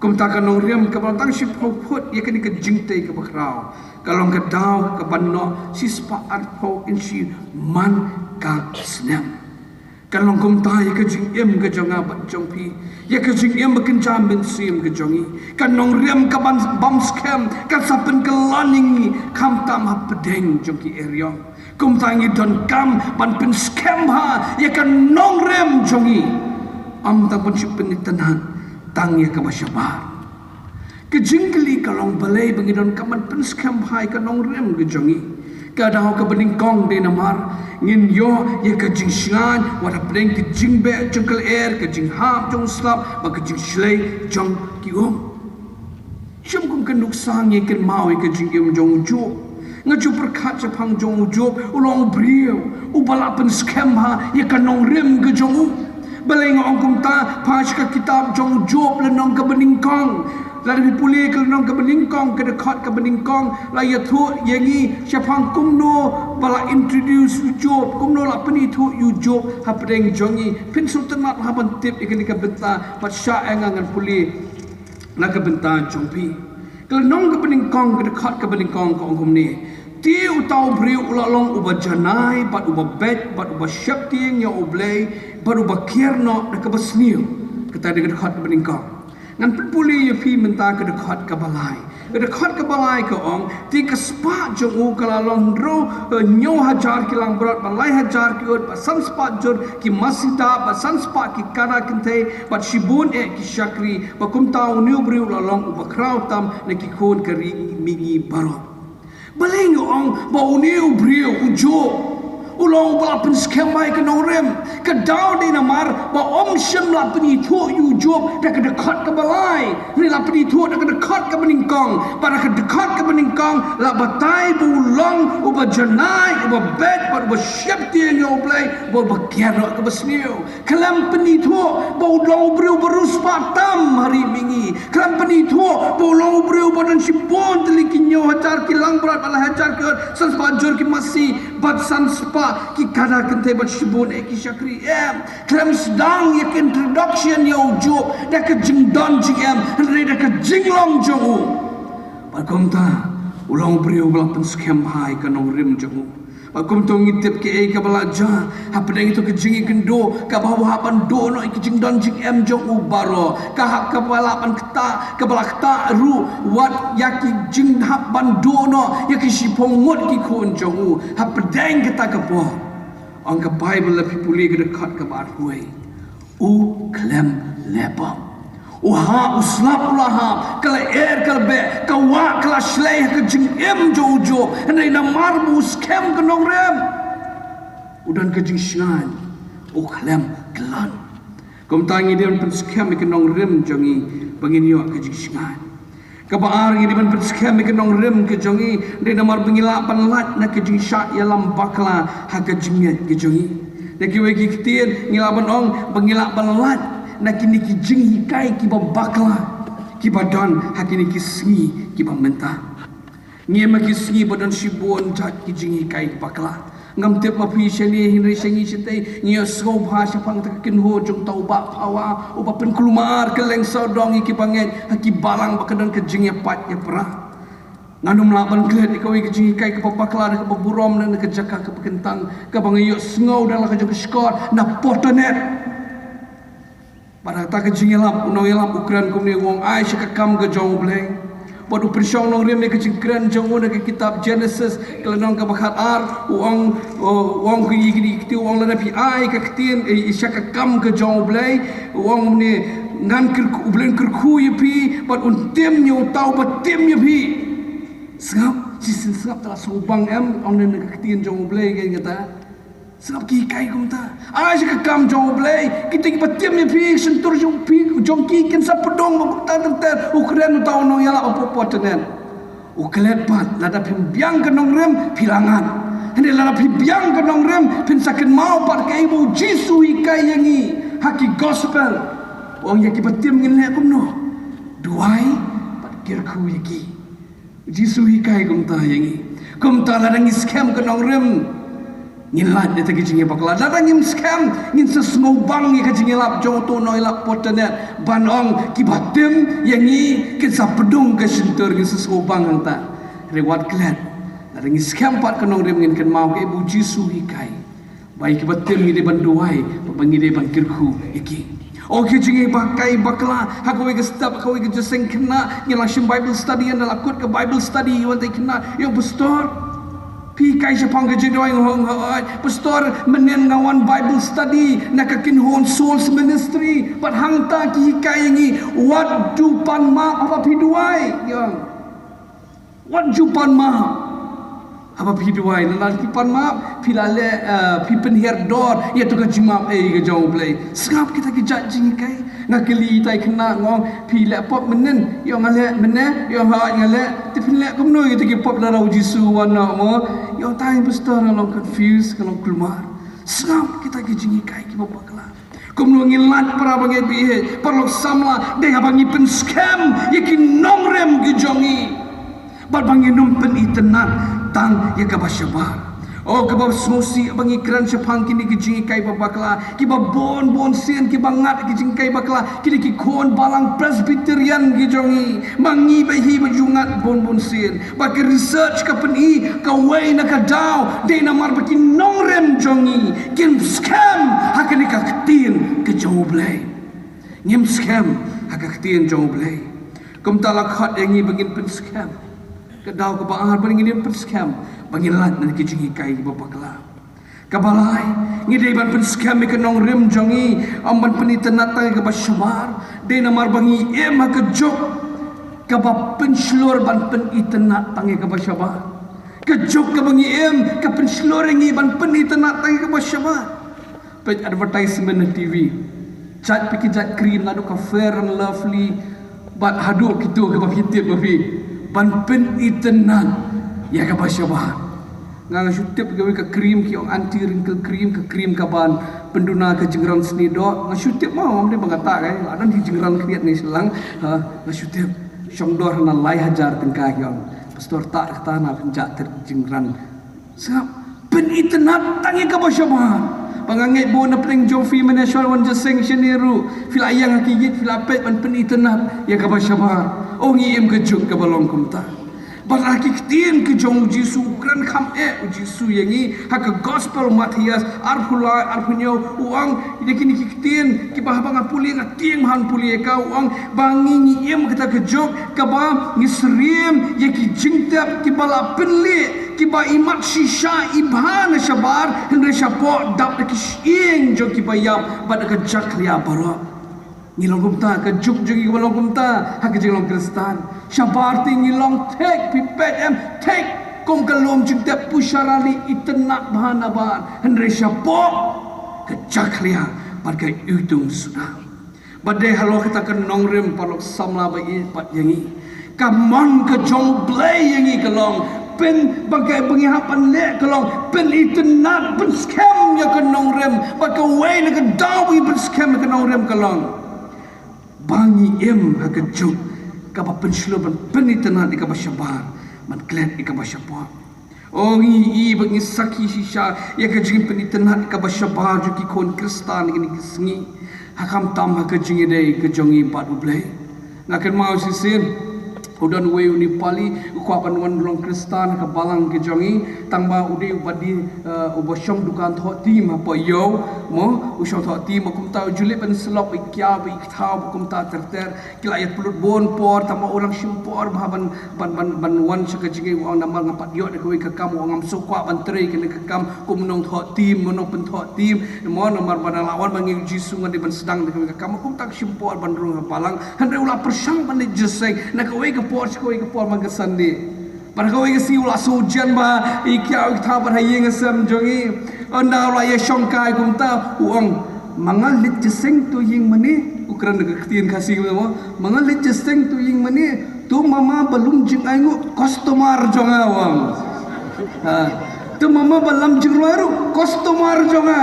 Kumta ka nongrim kaba long tang shiphew phut ïa kane ka jingtei kaba khraw ka long ka daw kaba noh shispah arphew inshi man ka snem. Ka long kumta ïa ka jingim ka jong nga bad jong phi, ïa ka jingim ba kynja mynsiem ka jong ngi. Ka nongrim kaban bym skhem kan sa pynkylla ïa ngi khamtam hapdeng jong ki eriong. Kumta ngi donkam ban pynskhem bha ïa ka nongrim jong ngi, ym tang ban shu pynitynnad tang ïa kaba shabar. Ka jingkylli ka long balei ba ngi donkam ban pynskhem bha ïa ka nongrim ka jong ngi. Ka daw kaba nyngkong dei namar ngin ïoh ïa ka jingshngaiñ wat hapdeng ka jingbeh jong ka lyer, ka jinghap jong u slap bad ka jingshlei jong ki um. Shem kum ka nuksa ngi kynmaw ïa ka jingim jong u Job. Nga ju pyrkhat shaphang jong u Job, u long u briew uba la pynskhem bha ïa ka nongrim ka jong u. Balei nga ong kumta? Phai sha ka kitab jong u Job lynnong kaba nyngkong. Lada phi pule ka lynnong kaba nyngkong, ka dkhot kaba nyngkong, la ïathuh ïa ngi shaphang kumno ba la introduce u Job, kumno la pynithuh ïa u Job hapdeng jong ngi. Phin sngewtynnat haba phin tip ïa kane ka bynta, bad shah ïa nga ngan pule na ka bynta jong phi. Ka lynnong kaba nyngkong, ka dkhot kaba nyngkong ka ong kumne: Te uta u briew u la long uba janai bad uba beit bad uba sheptieng ïa U Blei bad uba kiar noh da kaba sniew. Kata dei ka dkhot kaba nyngkong. Ngan pynpule ïa phi mynta ka dkhot kaba lai. Ka dkhot kaba lai ka ong: Te ka spah jong u ka la long hynriew, eh, hynñiew hajar ki langbrot bad lai hajar ki ut bad san spah jur ki masi dab bad san spah ki kada kynthei bad shibun eh ki shakri. Bad kumta une u briew u la long uba khraw tam na ki khun ka ri mihngi baroh. Balei nga ong ba une u briew u Job u long uba la pynskhem bha ïa ka nongrim? Ka daw dei namar ba ym shym la pynithuh ïa u Job da ka dkhot kaba lai, hynrei la pynithuh da ka dkhot kaba nyngkong. Bad da ka dkhot kaba nyngkong la batai ba u long uba janai, uba beit bad uba sheptieng ïa U Blei bad uba kiar noh kaba sniew. Khlem pynithuh ba u long u briew ba riewspah tam ha ri mihngi. Khlem pynithuh ba u long u briew ba don shibun tylli ki hynñiew hajar ki langbrot bad lai hajar ki ut, san spah jur ki masi bad san spah ki kada kynthei bad shibun eh ki shakri, em. Khlem sdang ïa ka introduction ïa u Job da ka jingdon jingem, hynrei da ka jinglong jong u. Bad kumta u long u briew ba la pynskhem bha ïa ka nongrim jong u. Ba kumto ngi tip kaei kaba la jia hapdeng ito ka jingïakynduh, kaba hap ban duh noh ïa ka jingdon jingem jong u baroh, ka hap kaba lah ban ktah, kaba la ktah ruh wat ïa ki jinghap ban duh noh ïa ki shiphew ngut ki khun jong u. Hapdeng kata ka por, ong ka Baibl, lada phi pule ka dkhot kaba arphew, u khlem leh bom. U hap, u slap u la hap, ka la er ka la beh, ka wah ka la shlei ha ka jingim jong u Job. Hynrei namar ba u skhem ka nongrim, u don ka jingshngaiñ, u khlem khlon. Kumta ngi dei ban pynskhem ïa ka nongrim jong ngi ba ngin ïoh ka jingshngaiñ. Kaba ar, ngi dei ban pynskhem ïa ka nongrim ka jong ngi, dei namar ba ngi lah ban lait na ka jingshah ïalam bakla ha ka jingngeit ka jong ngi. Da kiwei ki ktien ngi lah ban ong ba ngi lah ban lait na kine ki jinghikai kiba bakla kiba don ha kine ki sngi kiba mynta. Ngi im ha ki sngi ba don shibun jait ki jinghikai bakla. Ngam tip ma phi shane, hynrei sha ngi shatei ngi ïohsngew bha shaphang kata ka kynhun jong uta u Bah Phawa uba pynkulmar kylleng sawdong ïa kiba ngeit ha ki balang ba ka don ka jingïapait ïapra. Ngan ym lah ban klet ïa kawei ka jinghikai kaba bakla da kaba burom na ka jaka kaba kyntang kaba nga ïohsngew da la ka jong ka shkor na Porternet. Bad ha kata ka jingïalap, u nongïalap u kren kumne, u ong, ai sha ka kam ka jong U Blei. Bad u pynshong nongrim ïa ka jingkren jong u na ka kitab Jenesis, ka lynnong kaba khatar, u ong, u ong, ki, ki, ki, u ong, lada phi ai ka ktien, eh, sha ka kam ka jong U Blei, u ong kumne, ngan kyrkhu, U Blei un kyrkhu ïa phi, bad un tim ïa uta uba tim ïa phi. Sngap, shisien sngap, te la sngewbang em, ong ne na ka ktien jong U Blei, ka kata. Sngap ki hikai kumta. Ai sha ka kam jong U Blei, kita kiba tim ïa phi, shyntur jong phi, jong ki kin sa pdung, ba kumta ter ter u kren uta u nongïalap ha Porternet. U klet pat, lada phim biang ka nongrim phi la ngat. Hynrei lada phi biang ka nongrim phin sa kynmaw pat kaei ba U Jisu u hikai ïa ngi ha ki gospel. U ong ïa kiba tim ngin leh kumno? Duwai bad kyrkhu ïa ki. U Jisu u hikai kumta ïa ngi. Kumta lada ngi skhem ka nongrim, ngin lait na kita ki jingïabakla. Lada ngim skhem, ngin sa sngewbang ïa ka jingïalap jong uto u nongïalap Porternet ban ong kiba tim ïa ngi kin sa pdung ka shyntur, ngin sa sngewbang hangta. Hynrei wat klet, lada ngi skhem pat ka nongrim ngin kynmaw kaei ba U Jisu u hikai. Ba ïa kiba tim ngi dei ban duwai, ba ngi dei ban kyrkhu ïa ki. O ki jinghikai bakla, ha kawei ka step, ha kawei ka jingïaseng khynnah, ngi la shim Bible study, ynda la kut ka Bible study, ïa wan tai khynnah, ïa pastor. Phi hikai shaphang ka jingduwai, nga ong, hooid pastor, mynnin nga wan Bible study na ka kynhun Souls Ministry, bad hangta ki hikai ïa ngi, wat ju pan map haba phi duwai, ïa. Wat ju pan map haba phi duwai, lada phi pan map, phi la leh, eh, phi pynhiar dor ïa uto ka jingmap ei ka jong U Blei. Sngap kita ki jait jinghikai. Nga kylli itai khynnah, nga ong, phi leh pop mynnin? Ïa, nga leh mynne. Ïa, hooid nga leh. Te phin leh kumno ïa kita ki pop lada U Jisu u wan noh mo? Ïa, tai pastor, nga long confused, nga long kulmar. Sngap kita ki jinghikai kiba bakla. Kumno ngin lait, para bangeit ba ïeit, paralok samla, dei haba ngi pynskhem ïa ki nongrim ki jong ngi. Bad ba ngin ym pynitynnad tang ïa kaba shabar. O kaba sngewsih ba ngi kren shaphang kine ki jinghikai ba bakla, kiba bun bun sien kiba ngat ki jinghikai bakla, kine ki khun balang Presbyterian ki jong ngi. Ma ngi ba hi ba ju ngat bun bun sien. Ba ka research ka pyni kawei na ka daw, dei namar ba ki nongrim jong ngi kim skhem ha kane ka ktien ka jong U Blei. Ngim skhem ha ka ktien jong U Blei. Kumta la khot ïa ngi ba ngin pynskhem. Ka daw kaba ar ba ngin pynskhem, ba ngin lait na ki jinghikai ba bakla. Kaba lai, ngi dei ban pynskhem ïa ka nongrim jong ngi, ym ban pynitynnad tang ïa kaba shabar, dei namar ba ngi im ha ka juk kaba pynshlur ban pynitynnad tang ïa kaba shabar. Ka juk kaba ngi im ka pynshlur ïa ngi ban pynitynnad tang ïa kaba shabar. Peit advertisement na T V. Jait pa ki jait cream, naduh ka Fair and Lovely bad haduh kito kiba phi tip ba phi, ban pynitynnad ïa kaba shabar. Nga, nga shu tip kawei ka cream, ki ong anti wrinkle cream, ka cream kaban pynduna ka jingran snieh doh. Nga shu tip mo, ngam dei ba nga ta kai, la don hi jingran khyndiat ne shlang. Ha, nga shu tip. Shong dor na lai hajar tyngka, ki ong. Pastor, ta kata na pynjah ter jingran. Sngap, pynitynnad tang ïa kaba shabar. Ba nga ngeit ba na pdeng jong phi mynne shuwa wan jingïaseng shane ruh, phi la ïeng ha ki ïit, phi la peit ban pynitynnad ïa kaba shabar. O ngi im ka juk kaba long kumta. Bad ha ki ktien ki jong u Jisu, u kren kham eh u Jisu ïa ngi ha ka Gospel Mathaios arphew lai arphew hynñiew, u ong ïa kine ki ktien kiba haba nga pule nga tieng ban pule ïa ka, u ong ba ngi ngi im ha kata ka juk kaba ngi syriem ïa ki jingtep kiba la pynleh, kiba imat shisha i bha na shabar, hynrei shapoh dap da ki shyieng jong kiba ïap bad da ka jakhlia baroh. Ngi long kumta, ka juk jong ngi ba long kumta ha ka jinglong Khristan. Shabar te ngi long thik, phi peit em, thik kum ka lum jingtep, pyrshah lane itynnad bha na bar, hynrei shapoh ka jakhlia bad ka iwtung suda. Bad dei halor kata ka nongrim, paralok samla ba ïeit bad ïa ngi, ka mon ka jong U Blei ïa ngi ka long pyn, ba ka ba ngi hap ban leh ka long pynitynnad, pynskhem ïa ka nongrim. Bad kawei na ka daw ba ngi pynskhem ïa ka nongrim ka long ba ngi im ha ka juk kaba pynshlur ban pynitynnad ïa kaba shabar, ban klet ïa kaba shapoh. O ngi i ba ngi sakhi shisha ïa ka jingpynitynnad ïa kaba shabar jong ki khun Khristan ha kine ki sngi, ha khamtam ha ka jingïadei ka jong ngi bad U Blei. Nga kynmaw shisien, u don uwei u Nepali, u kwah ban wan long Khristan ha ka balang ka jong ngi, tang ba u dei uba die, eh, uba shong dukan thoh tim hapoh ïew, mo, u shong thoh tim, ba kumta u ju leit ban syllok, ba i kiaw, ba i kthaw, ba kumta ter ter, ki la ïa pynlut bun por, tang ba u dang shim por bha ban, ban, ban, ban wan sha ka jingïadei, u ong namar nga pat ïoh da kawei ka kam, u ong ngam sngewkwah ban trei kane ka kam, kum u nongthoh tim, u nongpynthoh tim, mo, namar ba nga la wan ba ngi Jisu nga dei ban sdang da kawei ka kam, kumta ka shim por ban rung ha balang, hynrei u la pyrshang ban leit jingïaseng na kawei ka por sha kawei ka por man ka Sunday. Bad ha kawei ka sngi u la sngewjen ba i kiaw i kthaw bad ha ïing ha sem jong ngi. Ynda u la ïashong kai kumta u ong, ma nga leit jingïaseng to ïing mane. U kren da ka ktien Khasi mo, ma nga leit jingïaseng to ïing mane. To mama ba lum jingainguh customer jong nga u ong. Ha. To mama ba lam jingrwai ruh customer jong nga.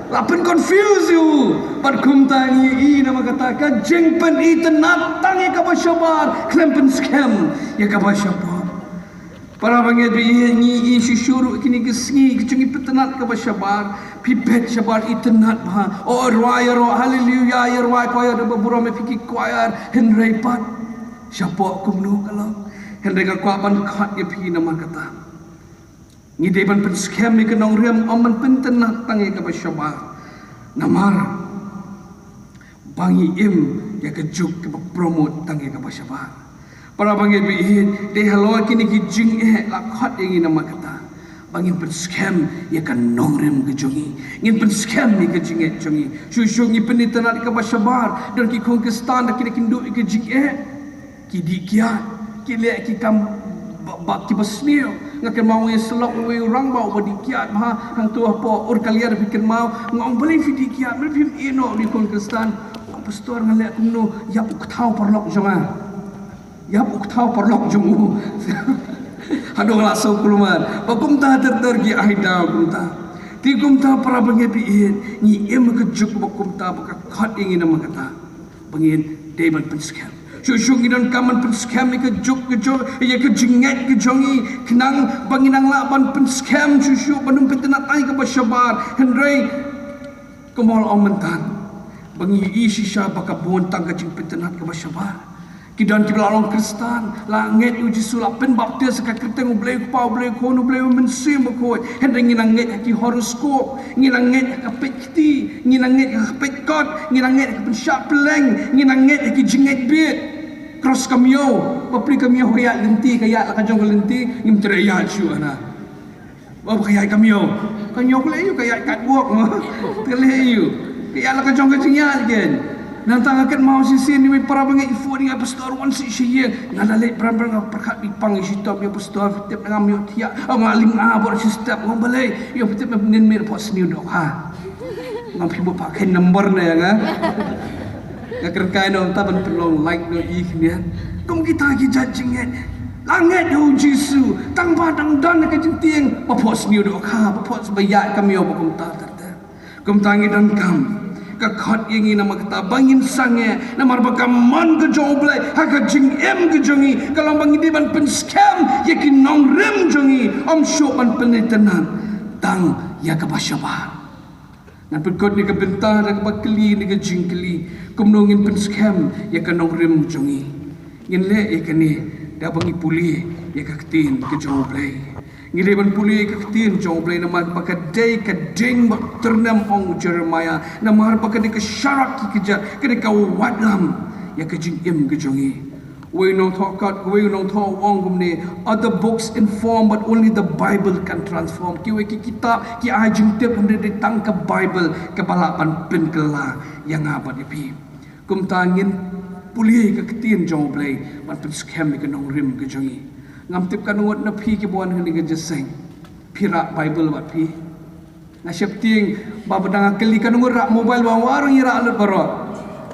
La pyn confuse ïa u. Bad kumta ngi i namar kata ka jingpynitynnad tang ïa kaba shabar, khlem pynskhem ïa kaba shapoh. Para bangeit ba ïeit, ngi i shuh shuh ruh kine ki sngi ki jong ngi pynitynnad kaba shabar, phi peit shabar itynnad bha. O rwai ïaroh haleluya, ïa rwai choir da ba burom ïa phi ki choir, hynrei pat shapoh kumno ka long. Hynrei nga kwah ban khot ïa phi namar kata. Ngi dei ban pynskhem ïa ka nongrim, ym ban pynitynnad tang ïa kaba shabar. Namar ba ngi im ïa ka juk kaba promote tang ïa kaba shabar. Para bangeit ba ïeit, dei halor kine ki jingeh la khot ïa ngi namar kata, ba ngin pynskhem ïa ka nongrim ka jong ngi, ngin pynskhem ïa ka jingngeit jong ngi. Shuh shuh ngi pynitynnad ïa kaba shabar, don ki khun Khristan da ki dei kin duh ïa ka jingeh. Ki dih kiad, ki leh ki kam ba, ba kiba sniew. Nga kynmaw ngi syllok uwei u rangbah uba dih kiad bha hangto hapoh Urkaliar, phi kynmaw. Nga ong, balei phi dih kiad, balei phim ïeh noh ïa ki khun Khristan? Ong, pastor, nga leh kumno? Ïap u kthaw paralok jong nga. Ïap u kthaw paralok jong u. Haduh la sngewkulmar. Ba kumta ter ter ki ai daw kumta. Te kumta para bangeit ba ïeit, ngi im ha ka juk ba kumta, ba ka khot ïa ngi namar kata. Ba ngin dei ban pynskhem. Shuh shuh ngi donkam ban pynskhem ïa ka juk ka juk, ïa ka jingngeit ka jong ngi, khnang ba ngin nang lah ban pynskhem shuh shuh, ban ym pynitynnad tang ïa kaba shabar. Hynrei kumba la ong mynta, ba ngi i shisha ba ka bun tang ka jingpynitynnad kaba shabar. Ki don kiba la long Khristan, la ngeit ïa u Jisu, la pynbaptis ha ka kyrteng U Blei U Kpa, U Blei U Khun, U Blei U Mynsiem Bakhuid. Hynrei ngi nang ngeit ha ki horoscope, ngi nang ngeit ha ka peit kti, ngi nang ngeit ha ka peit kot, ngi nang ngeit ha ka pynshah pylleng, ngi nang ngeit ha ki jingngeit bieit. Cross ka miaw, bapli ka miaw ka ïaid lynti, ka ïaid la ka jong ka lynti, ngim treh ïaid shuh na. Ba ka ïaid ka miaw. Ka miaw ka leh aïu, ka ïaid catwalk mo. Ka leh aïu. Ka ïaid la ka jong ka jingïaid ken. Nangta nga kynmaw shisien ïa i para bangeit i phone ïa nga, pastor, wan sha ïing. Nga la leit bran bran, nga pyrkhat i pang i shitom, ïa pastor, tip na ngam ïoh thiah. Nga ling ah bor shi step, nga balei. Ïa tip na mynnin mir phohsniew dohkha. Ngam phi ba pha khein number ne ïa nga. Nga kren kai noh ta ban pynlong like noh i khyndiat. Kum kita ki jait jingngeit. La ngeit ïa u Jisu, tang ba dang don ka jingtieng, ba phohsniew dohkha, ba phoh ba ïaid ka miaw ba kumta ter ter. Kumta ngi donkam. Ka khot ïa ngi namar kata ba ngin sangeh, namar ba ka mon ka jong U Blei ha ka jingim ka jong ngi ka long ba ngi dei ban pynskhem ïa ki nongrim jong ngi, ym shuh ban pynitynnad tang ïa kaba shabar. Ngan pynkut ïa ka bynta da kaba kylli, ïa ka jingkylli, kumno ngin pynskhem ïa ka nongrim jong ngi. Ngin leh ïa kane da ba ngi pule Ïa ka ktien ka jong U Blei. Ngi dei ban pule ïa ka ktien jong U Blei namar ba ka dei ka ding ba tyrnem, ong u Jeremiah, namar ba ka dei ka sharak ki kjat, ka dei ka watlam ïa ka jingim ka jong ngi. Uwei u nongthoh kat, uwei u nongthoh u ong kumne, "Other books inform, but only the Bible can transform." Kiwei ki kitab ki ai jingtip, hynrei dei tang ka Bible kaba lah ban pynkylla ïa nga bad ïa phi. Kumta ngin pule ïa ka ktien jong U Blei ban pynskhem ïa ka nongrim ka jong ngi. Ngam tip katno ngut na phi kiba wan hangne ka jingïaseng phi rah Bible bad phi. Nga sheptieng ba ba dang kylli katno ngut rah mobile, ba wan ruh ngi rah lut baroh.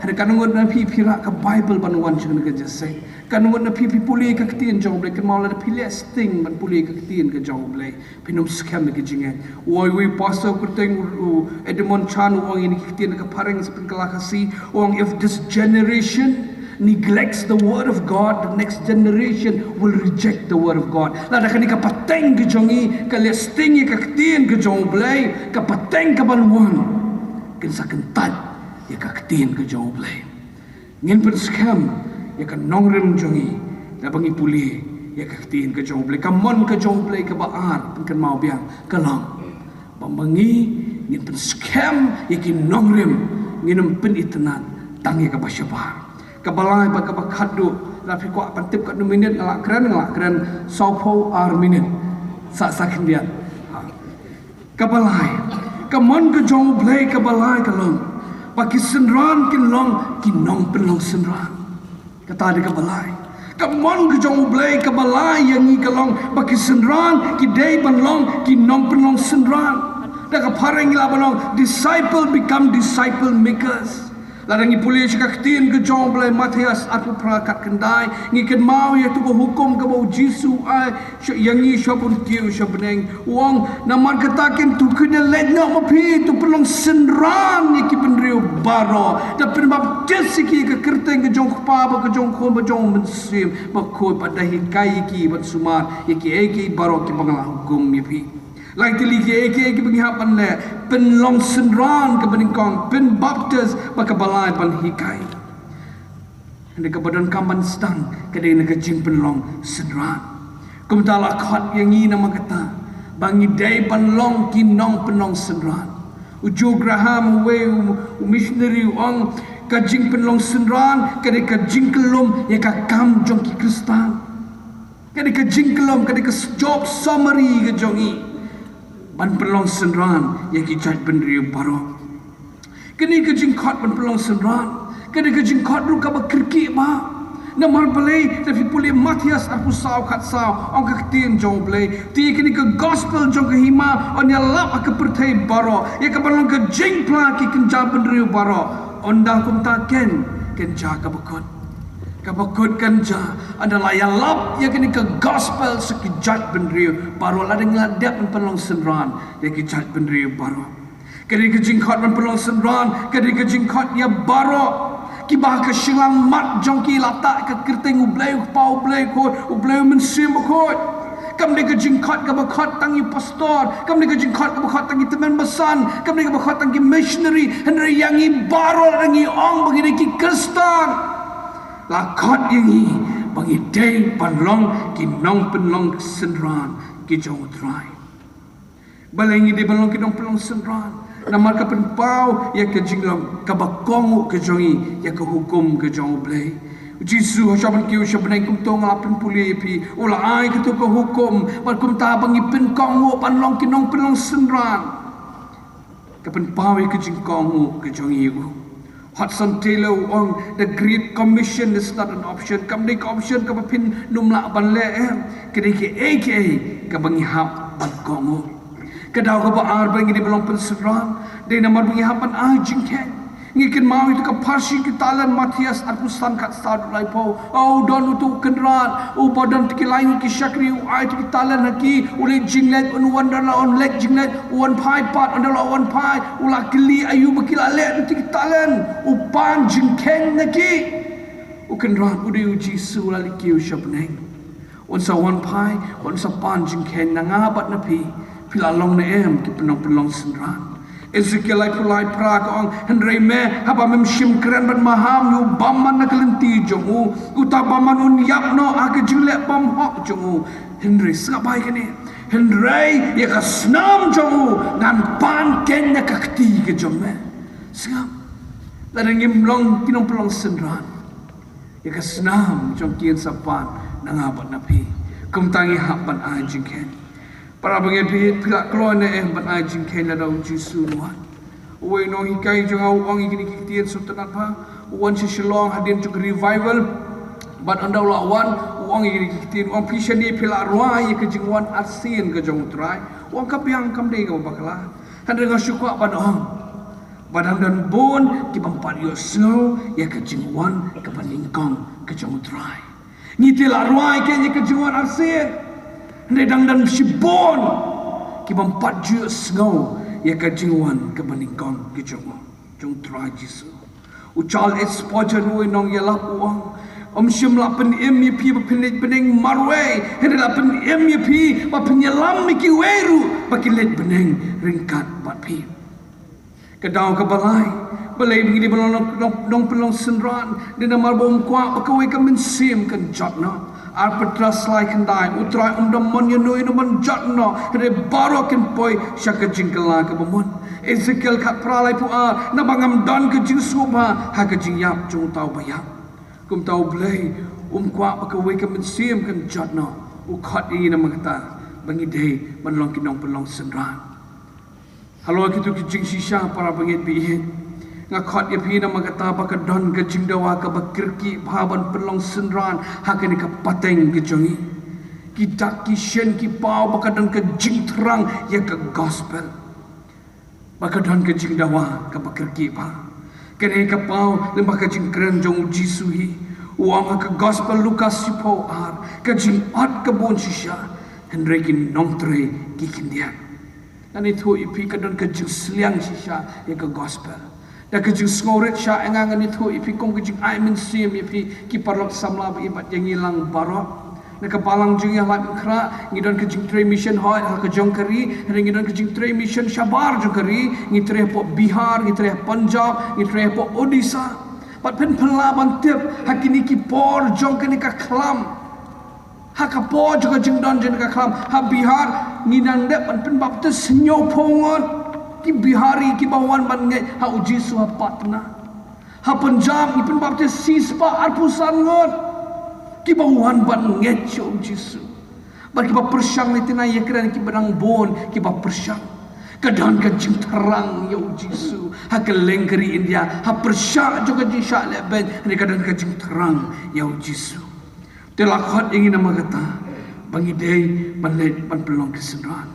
Hynrei katno ngut na phi phi rah ka Bible ban wan sha kane ka jingïaseng? Katno ngut na phi phi pule ïa ka ktien jong U Blei? Kynmaw, lada phi leh sting ban pule ïa ka ktien ka jong U Blei, phin ym skhem ïa ka jingngeit. Uwei uwei u pastor kyrteng u, u Edmund Chan u ong ïa kane ka ktien ha ka phareng sa pynkylla Khasi, u ong, "If this generation neglects the word of God, the next generation will reject the word of God." Lada kane ka pateng ka jong ngi ka leh sting ïa ka ktien ka jong U Blei, ka pateng kaban wan kan sa kyntait ïa ka ktien ka jong U Blei. Ngin pynskhem ïa ka nongrim jong ngi da ba ngi pule ïa ka ktien ka jong U Blei. Ka mon ka jong U Blei kaba ar, pynkynmaw biang, ka long ba ma ngi ngin pynskhem ïa ki nongrim, ngin ym pynitynnad tang ïa kaba shabar. Kaba lai bad kaba khatduh, lada phi kwah ban tip katno minit nga la kren, nga la kren sawphew ar minit. Sa, sa khyndiat. Ha. Kaba lai, ka mon ka jong U Blei kaba lai ka long ba ki synran kin long ki nongpynlong synran. Kata dei kaba lai. Ka mon ka jong U Blei kaba lai ïa ngi ka long ba ki synran ki dei ban long ki nongpynlong synran. Da ka phareng ngi lah ban ong, "Disciple become disciple makers." Lada ngi pule sha ka ktien ka jong U Blei, Mathaios arphew phra khatkhyndai, ngi kynmaw ïa tu ka hukum kaba U Jisu u ai sha, ïa ngi sha bun kiew sha bneng. U ong, "Namar kata kyntu kine leit noh ma phi, to pynlong synran ïa ki bynriew baroh, da pynbaptis ïa ki ha ka kyrteng ka jong U Kpa bad ka jong U Khun bad ka jong U Mynsiem Bakhuid, bad da hikai ïa ki ban sumar ïa kiei kiei baroh kiba nga la hukum ïa phi." Lai tylli kiei kiei kiba ngi hap ban leh, pynlong synran kaba nyngkong, pynbaptis bad kaba lai ban hikai. Hynrei kaba donkam ban sdang ka dei na ka jingpynlong synran. Kumta la khot ïa ngi namar kata ba ngi dei ban long ki nongpynlong synran. U Joe Graham, uwei u, u missionary, u ong, ka jingpynlong synran ka dei ka jingkyllum ïa ka kam jong ki Khristan. Ka dei ka jingkyllum, ka dei ka job summary ka jong ngi ban pynlong synran ïa ki jaitbynriew baroh. Kane ka jingkhot ban pynlong synran ka dei ka jingkhot ruh kaba kyrkieh bha. Namar balei? Lada phi pule Mathaios arphew saw khatsaw, ong ka ktien jong U Blei, "Te kane ka gospel jong ka hima yn ïalap ha ka pyrthei baroh ïa kaban long ka jingphla ki kynja bynriew baroh. Ynda kumta ken, ken jia kaba kut. Kaba kut kan jia ynda la ïalap ïa kane ka gospel sha ki jaitbynriew baroh, lada ngi la dep ban pynlong synran ïa ki jaitbynriew baroh." Ka dei ka jingkhot ban pynlong synran ka dei ka jingkhot ïa baroh kiba ha ka shyllangmat jong ki la tah ka kyrteng U Blei U Kpa, U Blei U Khun, U Blei U Mynsiem Bakhuid. Kam dei ka jingkhot kaba khot tang ïa u pastor, kam dei ka jingkhot kaba khot tang ïa u tymmen basan, kam dei kaba khot tang ïa ki missionary, hynrei ïa ngi baroh, lada ngi ong ba ngi dei ki Khristan, la khot ïa ngi ba ngi dei ban long ki nongpynlong synran ki jong U Trai. Balei ngi dei ban long ki nongpynlong synran? Namar ka pynpaw ïa ka jinglong kaba kohnguh ka jong ngi ïa ka hukum ka jong U Blei. U Jisu ha shwa ban kiew sha bneng, kumto nga la pynpule ïa phi, u la ai kato ka hukum bad kumta ba ngi pynkohnguh ban long ki nongpynlong synran. Ka pynpaw ïa ka jingkohnguh ka jong ngi ïa u. Hudson Taylor u ong, "The Great Commission is not an option." Kam dei ka option kaba phin nym lah ban leh, eh. Ka dei kaei kaei kaba ngi hap ban kohnguh. Ka daw kaba ar ba ngi dei ban long pynsynran dei namar ba ngi hap ban ai jingkheiñ. Ngi kynmaw ïa ka pharshi ki talent, Mathaios arphew san khatsaw haduh laiphew. U don uto u kynrad uba don ki lai ngut ki shakri, u ai ïa ki talent ha ki, u leit jingleit, un wan, ynda la wan leit jingleit, u wan phai pat, ynda la wan phai, u la kylli aïu ba ki la leh ïa ki talent, u pan jingkheiñ na ki. U kynrad u dei U Jisu, u la leit kiew sha bneng. Un sa wan phai, un sa pan jingkheiñ na nga bad na phi. Phi la long ne em ki nongpynlong synran? Ezekiel laiphew lai phra ka ong, hynrei me, haba mem shim kren bad maham ïa u bymman na ka lynti jong u, uta u bymman un ïap noh ha ka jingleh bymhok jong u. Hynrei sngap bha ïa kane. Hynrei ïa ka snam jong u ngan pan keiñ na ka kti ka jong me. Sngap. Lada ngim long ki nongpynlong synran, ïa ka snam jong ki yn sa pan na nga bad na phi. Kumta ngi hap ban ai jingkheiñ. Para bangeit, phi, phi lah kloi ne em ban ai jingkheiñ lada u Jisu un wan? Uwei u nonghikai jong nga u ong ïa kine ki ktien sngewtynnat bha. U wan sha Shillong hadien jong ka revival. Bad ynda u la wan, u ong ïa kine ki ktien, u ong, phi shane phi lah rwai ïa ka jingwan arsien ka jong u Trai. U ong, ka biang, kam dei kaba bakla. Hynrei nga shu kwah ban ong ba dang don bun ki bym pat ïohsngew ïa ka jingwan kaba nyngkong ka jong u Trai. Ngi te lah rwai keiñ ïa ka jingwan arsien, hynrei dang don shibun ki bym pat ju ïohsngew ïa ka jingwan kaba nyngkong ka jong u, jong u Trai Jisu. U Charles H. Spurgeon, uwei u nongïalap, u ong, ym shym la pynim ïa phi ba phin leit bneng marwei, hynrei la pynim ïa phi ba phin ïalam ïa kiwei ruh ba kin leit bneng ryngkat bad phi. Ka daw kaba lai, balei ngi dei ban long nong, nong, nongpynlong synran? Dei namar ba um kwah ba kawei ka mynsiem kan jot noh. Ar Petros lai khyndai, u Trai um da mon ïano ïano ban jot noh, hynrei baroh kin poi sha ka jingkylla kaba mon. Ezekiel khatphra laiphew ar, naba ngam don ka jingsngewbha ha ka jingïap jong uta uba ïap. Kumta U Blei um kwah ba kawei ka mynsiem kan jot noh. U khot ïa ngi namar kata ba ngi dei ban long ki nongpynlong synran. Halor kito ki jingshisha, para bangeit ba ïeit, nga khot ïa phi namar kata ba ka don ka jingdawa kaba kyrkieh bha ban pynlong synran ha kane ka pateng ka jong ngi. Ki dak ki shin ki paw ba ka don ka jingthrang ïa ka gospel, ba ka don ka jingdawa kaba kyrkieh bha. Kane ka paw lyngba ka jingkren jong u Jisu hi. U ong ha ka gospel Lukas shiphew ar, ka jingot ka bun shisha, hynrei ki nongtrei ki khyndiat. Ngan ïathuh ïa phi, ka don ka jingsliang shisha ïa ka gospel. Da ka jingsngewrit sha ïa nga, ngan ïathuh ïa phi kum ka jingai mynsiem ïa phi, ki paralok samla ba ïeit bad ïa ngi lang baroh. Na ka balang jong ngi ha Laitumkhrah ngi don ka jingtrei mission hooid ha ka jong ka ri, hynrei ngi don ka jingtrei mission shabar jong ka ri, ngi trei hapoh Bihar, ngi trei ha Punjab, ngi trei hapoh Odisha. Bad phin pynlah ban tip, ha kine ki por jong kane ka khlam, ha ka por jong ka jingdon jong ka khlam, ha Bihar ngi nang dep ban pynbaptis hynñiewphew ngut ki Bihari kiba wan ban ngeit ha u Jisu ha Patna. Ha Punjab ngi pynbaptis shispah arphew san ngut kiba wan ban ngeit sha u Jisu. Bad kiba pyrshang lei, te nang ïakren kiba dang bun kiba pyrshang. Ka don ka jingthrang ïa u Jisu ha kylleng ka ri India, ha pyrshah jong ka jingshah lehbeiñ, hynrei ka don ka jingthrang ïa u Jisu. Te la khot ïa ngi namar kata ba ngi dei ban leit ban pynlong ki synran.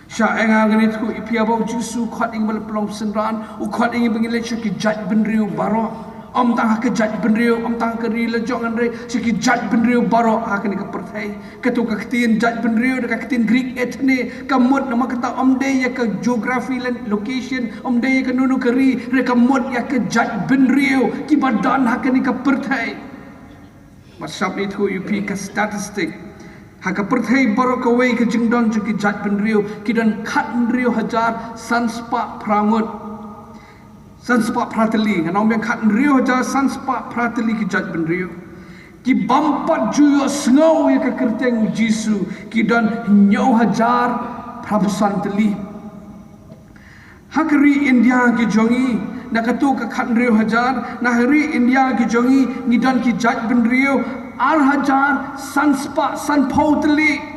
Sha ïa nga, ngan ïathuh ïa phi, haba u Jisu u khot ïa ngi ban pynlong synran, u khot ïa ngi ba ngin leit sha ki jaitbynriew baroh. Ym tang ha ka jaitbynriew, ym tang ha ka ri la jong, hynrei sha ki jaitbynriew baroh ha kane ka pyrthei. Kato ka ktien jaitbynriew da ka ktien Greek ethne ka mut namar kata, ym dei ïa ka geography lane location, ym dei ïa kano kano ka ri, hynrei ka mut ïa ka jaitbynriew kiba don ha kane ka pyrthei. Bad sngap, ngan ïathuh ïa phi ka statistic. Ha ka pyrthei baroh kawei, ka jingdon jong ki jaitbynriew, ki don khathynriew hajar san spah phra ngut. San spah phra tylli, ngan ong biang, khathynriew hajar san spah phra tylli ki jaitbynriew. Ki bym pat ju ïohsngew ïa ka kyrteng u Jisu, ki don hynñiew hajar phra phew san tylli. Ha ka ri India ka jong ngi, na kato ka khathynriew hajar, na ka ri India ka jong ngi, ngi don ki jaitbynriew ar hajar san spah sanphew tylli.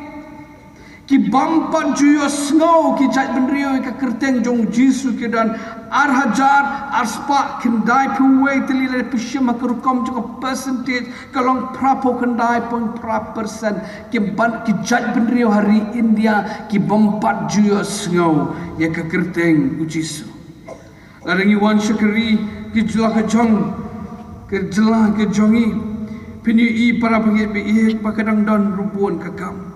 Ki bym pat ju ïohsngew ki jaitbynriew ïa ka kyrteng jong u Jisu ki don ar hajar ar spah khyndai phew wei tylli, lada phi shim ha ka rukom jong ka percentage, ka long phra phew khyndai point phra percent. Ki bym pat, ki jaitbynriew ha ri India ki bym pat ju ïohsngew ïa ka kyrteng u Jisu. Lada ngi wan sha ka ri, ka jylla ka jong, ka jylla ka jong ngi, phin ïohi, para bangeit ba ïeit, ba ka dang don ruh bun ka kam.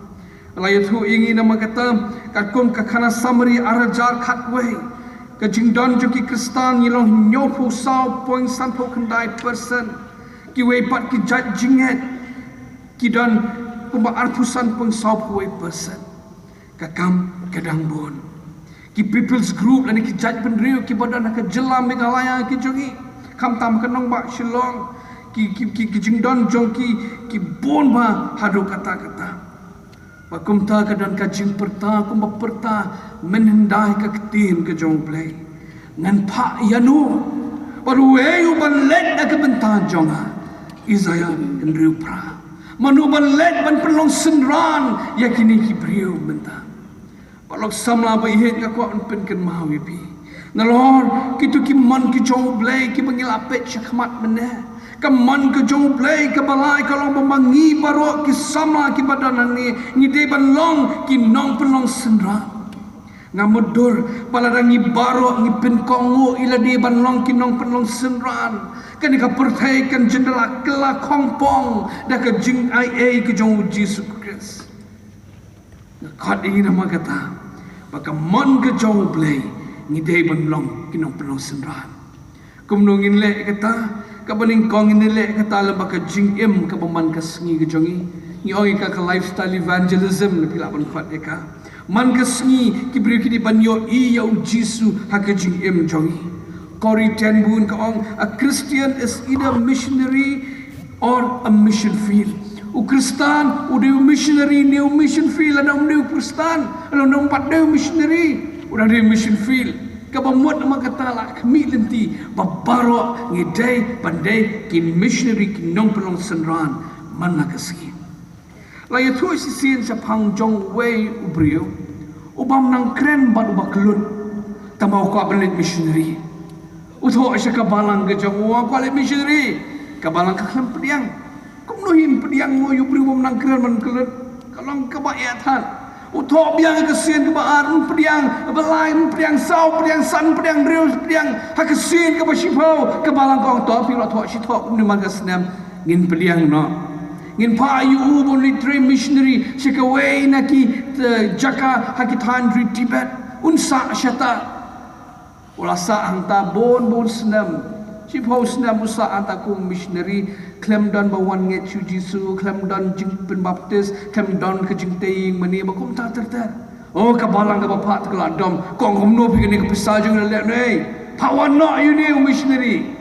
La ïathuh ïa ngi namar kata, katkum ka khana Samari ar hajar khatwei, ka jingdon jong ki Khristan ngi long hynñiewphew saw point sanphew khyndai percent. Kiwei pat ki jait jingngeit ki don kumba arphew san point sawphew wei percent. Ka kam ka dang bun. Ki people's group lane ki jaitbynriew kiba don ha ka jylla Meghalaya ki jong ngi, khamtam ha ka nongbah Shillong, ki ki ki, ki jingdon jong ki ki bun bha haduh katta katta. Ba kumta ka don ka jingpyrta kumba pyrta mynhyndai ka ktien ka jong U Blei. Ngan phah ïa no bad uei u ban leit na ka bynta jong nga? Isaiah hynriew phra. Mano ban leit ban pynlong synran ïa kine ki briew mynta? Paralok samla ba ïeit, nga kwah ban pynkynmaw ïa phi. Nalor kito ki mon ki jong U Blei kiba ngi la peit shakhmat mynne, ka mon ka jong U Blei kaba lai ka long ba ma ngi baroh ki samla kiba don hangne ngi dei ban long ki nongpynlong synran. Nga mutdur ba lada ngi baroh ngi pynkohnguh ïa lade ban long ki nongpynlong synran, kane ka pyrthei kan jin da la kylla khongpong da ka jingaiei ka jong U Jisu Khrist. Nga khot ïa ngi namar kata ba ka mon ka jong U Blei ngi dei ban long ki nongpynlong synran. Kumno ngin leh kata? Kaba nyngkong ngin leh kata lyngba ka jingim kaba man ka sngi ka jong ngi. Ngi ong ïa ka ka lifestyle evangelism, phi lah ban khot ïa ka. Man ka sngi ki briew ki dei ban ïohi ïa U Jisu ha ka jingim jong ngi. Corrie ten Boom ka ong, "A Christian is either missionary or a mission field." U Khristan u dei u missionary ne u mission field. Lada um dei u Khristan, lada um pat dei u missionary, u dang dei u mission field. Kaba mut namar kata la khmih lynti ba baroh ngi dei ban dei ki missionary, ki nongpynlong synran man la ka sngi. La ïathuh shisien shaphang jong uwei u briew u bym nang kren bad u ba kyllut, tangba u kwah ban leit missionary. U thoh sha ka balang ka jong u, u kwah leit missionary. Ka balang ka khlem pdiang. Kumno hin pdiang mo ïa u briew bym nang kren bad kyllut? Ka long kaba ïa than. U thoh biang ha ka sien kaba ar, un pdiang, ba lai, un pdiang saw, pdiang san, pdiang hynriew, pdiang ha ka sien kaba shiphew. Ka balang ka ong, to phi la thoh shi thoh kumne man ka snem, ngin pdiang noh. Ngin phah ïa u ban leit trei missionary sha kawei na ki, eh, jaka ha ki thaiñ ri Tibet. Un sah shata. U la sah hangta bun bun snem. Shiphew snem u sah hangta kum missionary, khlem don ba wan ngeit sha U Jisu, khlem don jingpynbaptis, khlem don ka jingtei ïing mane, ba kumta ter ter. O, ka balang kaba phah te ka la dom. Ka ong, kumno phi, kane ka pisa jong nga, leh noh ei. Phah wan noh ïa une u missionary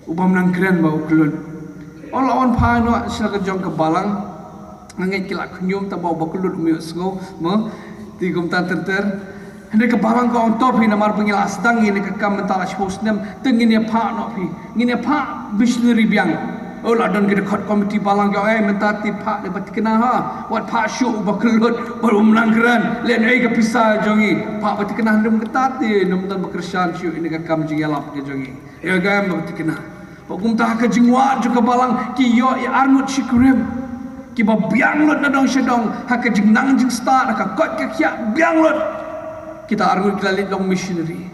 u bym nang kren bad u kyllut. O, la wan phah noh sha ka jong ka balang. Nga ngeit ki la khñium, tangba u ba kyllut um ïohsngew mo. Te kumta ter ter. Hynrei ka balang ka ong, to phi, namar ba ngi la sdang ïa kane ka kam mynta la shiphew snem, te ngin ïa phah noh phi. Ngin ïa phah missionary biang. O, la don ki dkhot komiti balang ki ong, ei, mynta te phah ne ba thikna ha. Wat phah shuh u ba kyllut, ba um nang kren. Lehnohei ka pisa jong ngi, phah ba thikna. Ym kata te ym don ba kyrshan shuh ïa kane ka kam jingïalap ka jong ngi. Ïa ka em ba thikna. Ba kumta ha ka jingwad jong ka balang ki ïoh ïa arngut shi kurim kiba biang lut na dong sha dong, ha ka jingnang jingstad, ha ka koit ka khiah, biang lut. Kita arngut ki la leit long missionary.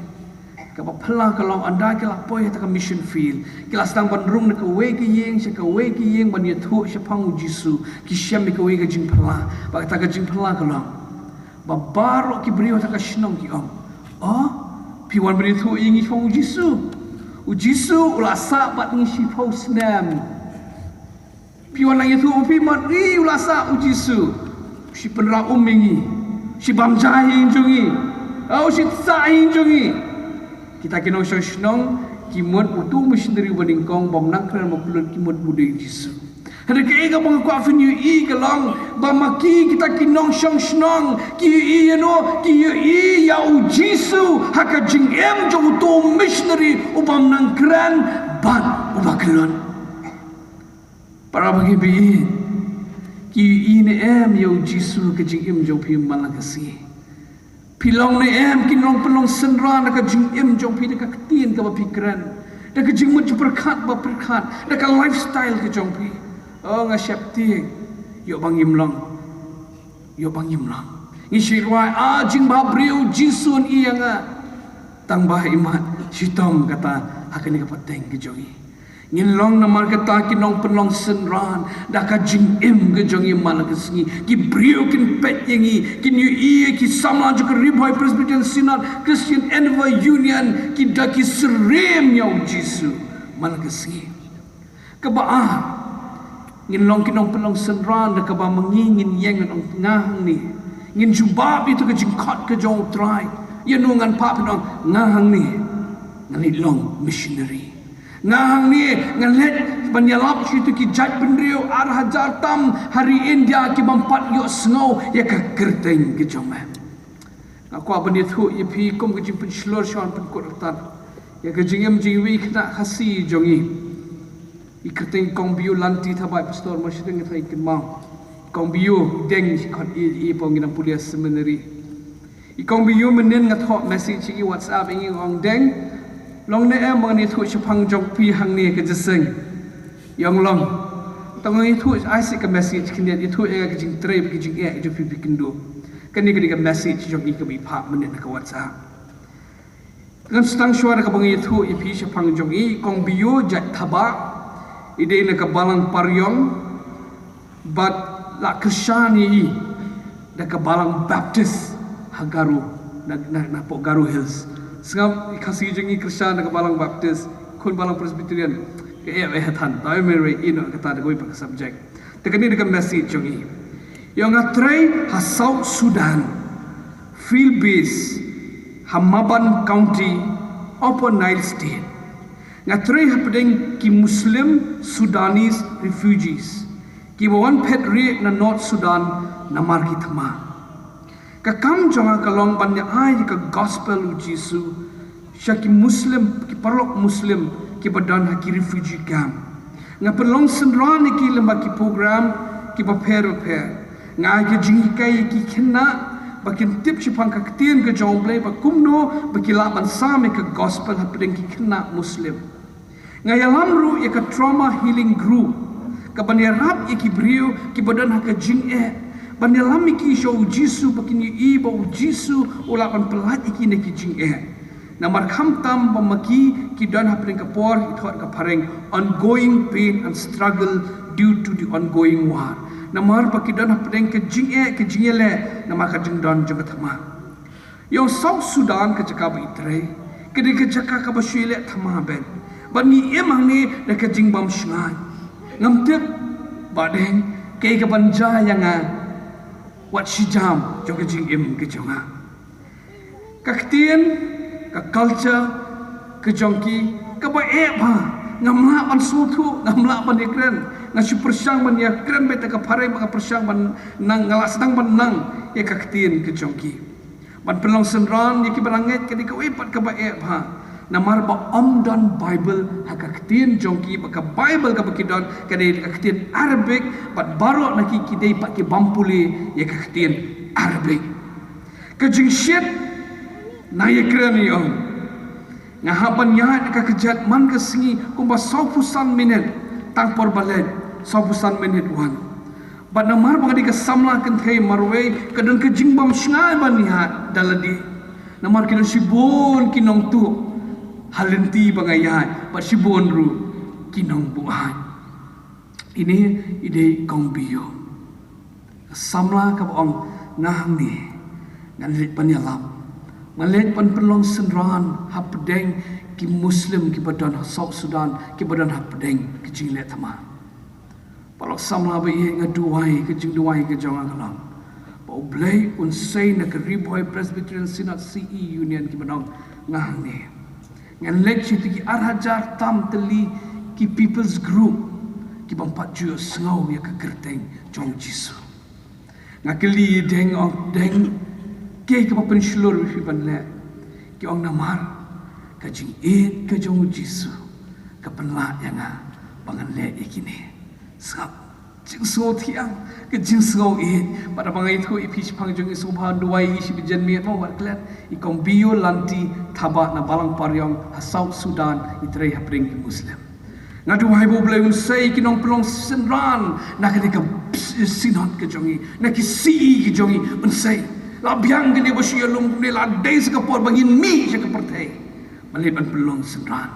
Kaba phylla ka long, ynda ki la poi ha kata ka mission field, ki la sdang ban rung na kawei ka ïing sha kawei ka ïing ban ïathuh shaphang U Jisu. Ki shem ïa kawei ka jingphylla. Bad kata ka jingphylla ka long ba baroh ki briew ha kata ka shnong ki ong, o, phi wan ban ïathuh ïa ngi shaphang U Jisu. U Jisu u la sah bad ngi shiphew snem. Phi wan nang ïathuh ma phi, mat ngi, u la sah U Jisu. U shi pynrah um ïa ngi. U shi bam ja ha ïing jong ngi. O, u shi sah ha ïing jong ngi. Kita ki nongshong shnong ki mut utu u missionary ba nyngkong bym nang kren bad kyllut, ki mut u dei U Jisu. Hynrei kaei kaba nga kwah phin ïohi ka long ba ma ki, kita ki nongshong shnong, ki ïohi ïa no? Ki ïohi ïa U Jisu ha ka jingim jong utu u missionary u bym nang kren bad u ba kyllut. Para bangeit, ki ïohi ne em ïa U Jisu ha ka jingim jong phi man la ka sngi? Phi long ne em ki nongpynlong synran da ka jingim jong phi, da ka ktien kaba phi kren, da ka jingmut jingpyrkhat ba pyrkhat, da ka lifestyle ka jong phi? O, nga sheptieng, ïoh ba ngim long. Ïoh ba ngim long. Ngi shu rwai, a jingbhabriew Jisu un ïa nga. Tangba imat, shitom kata ha kane ka pateng ka jong ngi. Ngin long namar kata ki nongpynlong synran da ka jingim ka jong ngi man la ka sngi. Ki briew kin peit ïa ngi, kin ïohi ïa ki samla jong ka Ri Bhoi Presbyterian Synod, Christian Endeavour Union, ki da ki syriem ïa U Jisu man la ka sngi. Kaba ar, ngin long ki nongpynlong synran da kaba ma ngi ngin ïeng, ngin ong, nga hangne ngin jubab ïa ka jingkhot ka jong U Trai. Ïa no ngan phah pynong nga hangne ngan leit long missionary. Nga hangne ngan leit ban ïalap sha kito ki jaitbynriew ar hajar tam ha ri India ki bym pat ïohsngew ïa ka kyrteng ka jong me. Nga kwah ban ïathuh ïa phi kum ka jingpynshlur shuwa pynkut rta ïa ka jingim jingwi khynnah Khasi jong ngi. I kyrteng Kong Biu Lanti Thabah, Pastor Marshiteng nga tharai kynmaw. Kong Biu deng shi khot i i pong ngi nang pule seminary. I Kong Biu mynnin nga thoh message i WhatsApp i ngi ong deng. Long ne em ba ngi thoh shaphang jong phi hangne ka jingïaseng. I ong long. Tang ngi thoh ai si ka message kyndiat i thoh ïa ka jingtrei ka jingeh jong phi phi kynduh. Kane ka dei ka message jong i ka ba i phah mynnin ka WhatsApp. Ngan sdang shuwa da kaba ngi ïathuh ïa phi shaphang jong i, Kong Biu jait Thabah, i dei na ka balang Pariong, bad la kyrshan ïa i da ka balang Baptist ha Garo, na, na, na pok Garo Hills. Sngap i Khasi jong i kyrshan da ka balang Baptist, khun balang Presbyterian, ka eh eh than, tang me re i no kata da kawei pat ka subject. Te kane da ka message jong i. Ïa nga trei ha South Sudan, field base ha Maban County, Upper Nile State. Nga trei hapdeng ki Muslim Sudanese refugees kiba wan phet rieh na North Sudan namar ki thma. Ka kam jong nga ka long ban ïa ai ka gospel u Jisu sha ki Muslim, ki paralok Muslim kiba don ha ki refugee camp. Nga pynlong synran ïa ki lyngba ki program kiba pher bapher. Nga ai ka jinghikai ïa ki khynnah ba kin tip shaphang ka ktien ka jong U Blei ba kumno ba ki lah ban sam ïa ka gospel hapdeng ki khynnah Muslim. Nga ïalam ruh ïa ka trauma healing group, ka ban ïarap ïa ki briew kiba don ha ka jingeh, ban ïalam ïa ki sha u Jisu ba kin ïohi ba u Jisu u lah ban pyllait ïa ki na ki jingeh. Namar khamtam ba ma ki ki don hapdeng ka por, i thoh ka phareng, ongoing pain and struggle due to the ongoing war. Namar ba ki don hapdeng ka jingeh, ka jingeh leh namar ka jingdon jong ka thma. Ïa u South Sudan ka jaka ba i trei ka dei ka jaka kaba shu ïaleh thma beit. Bad ngi im hangne da ka jingbym shngaiñ. Ngam tip ba dei kaei ka ban jia ïa nga wat shi jam jong ka jingim ka jong nga. Ka ktien, ka culture ka jong ki kaba eh bha. Ngam lah ban sngewthuh, ngam lah ban ïakren. Nga shu pyrshang ban ïakren beit da ka phareng ba nga pyrshang ban nang, nga lah sdang ban nang ïa ka ktien ka jong ki. Ban pynlong synran ïa kiba la ngeit ka dei kawei pat kaba eh bha. Namar ba ym don Baibl ha ka ktien jong ki, ba ka Baibl kaba ki don ka dei ka ktien Arabic, bad baroh na ki ki dei pat ki bym pule ïa ka ktien Arabic. Ka jingshit na ïakren ïa ong. Nga hap ban ïaid ka kjat man ka sngi kumba sawphew san minit tang por ba leit, sawphew san minit wan. Bad namar ba nga dei ka samla kynthei marwei ka don ka jingbym shngaiñ ban ïaid da lade. Namar ki don shibun ki nongtuh ha lynti ba nga ïaid bad shibun ruh ki nongbuaid. Ine i dei Kong Biu. Samla kaba ong nga hangne ngan leit ban ïalap, ngan leit ban pynlong synran hapdeng ki Muslim kiba don ha South Sudan, kiba don hapdeng ka jingleh thma. Paralok samla ba ïeit, nga duwai ka jingduwai ka jong nga ka long ba U Blei un sei na ka Ri Bhoi Presbyterian Synod C E Union kiba nong nga hangne. Ngan leit sha ki ar hajar tam tylli ki people's group ki bym pat ju sngew ïa ka kyrteng jong Jisu. Nga kylli deng, ong deng, kaei kaba pynshlur ïa phi ban leh? Ki ong namar ka jingïeit ka jong u Jisu ka pynlah ïa nga ba ngan leh ïa kine. Sngap, jingsngewthiang, ka jingsngew ïeit. Bad haba nga ïathuh ïa phi shaphang jong i, sngewbha duwai ïa i shi bijan miet mo, wat klet. I Kong Biu Lanti Thabah na Balang Pariong ha South Sudan, i trei hapdeng ki Muslim. Nga duwai ba U Blei un sei ki nongpynlong synran na kane ka synod ka jong i, na ki C E ki jong i, un sei. La biang kane ba shu ïalum kumne, la dei sa ka por ba ngin mih sha ka pyrthei ban leit ban pynlong synran.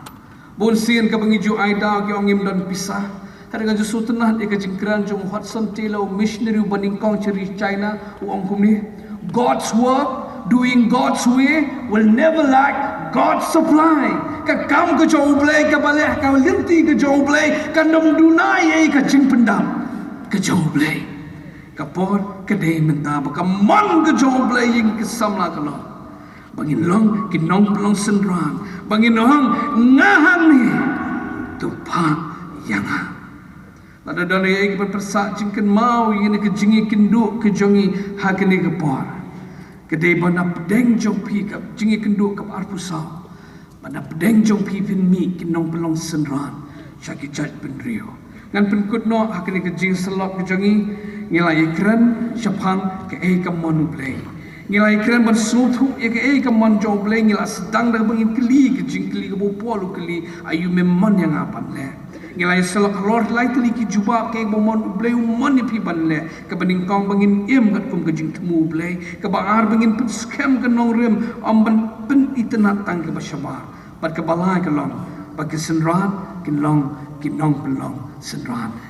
Bun sien kaba ngi ju ai daw ki ong ngim don pisa. Hynrei nga ju sngewtynnat ïa ka jingkren jong u Hudson Taylor, u missionary uba nyngkong sha ri China, u ong kumne: God's work, doing God's way, will never lack God's supply. Ka kam ka jong U Blei kaba leh ha ka lynti ka jong U Blei kan ym duna ei ei, ka jingpyndap ka jong U Blei. Ka por ka dei mynta ba ka mon ka jong U Blei ïa ngi ki samla ka long ba ngin long ki nongpynlong synran, ba ngin ong, nga hangne, to phah ïa nga. Lada don ei ei kiba pyrshah jingkynmaw ïa kane ka jingïakynduh ka jong ngi ha kane ka por, ka dei ba na pdeng jong phi ka jingïakynduh kaba arphew saw, ba na pdeng jong phi phin mih ki nongpynlong synran sha ki jait bynriew. Ngan pynkut noh ha kane ka jingsyllok ka jong ngi, ngi la ïakren shaphang kaei ka mon U Blei. Ngi la ïakren ban sngewthuh ïa kaei ka mon jong U Blei, ngi la sdang da kaba ngin kylli ka jingkylli kaba u Paul u kylli, aïu me mon ïa nga ban leh. Ngi la ïasyllok halor lai tylli ki jubab kaei kaba mon U Blei u mon ïa phi ban leh. Kaba nyngkong ba ngin im katkum ka jingthmu U Blei. Kaba ar ba ngin pynskhem ka nongrim, ym ban pynitynnad tang kaba shabar. Bad kaba lai ka long ba ki synran kin long ki nongpynlong synran.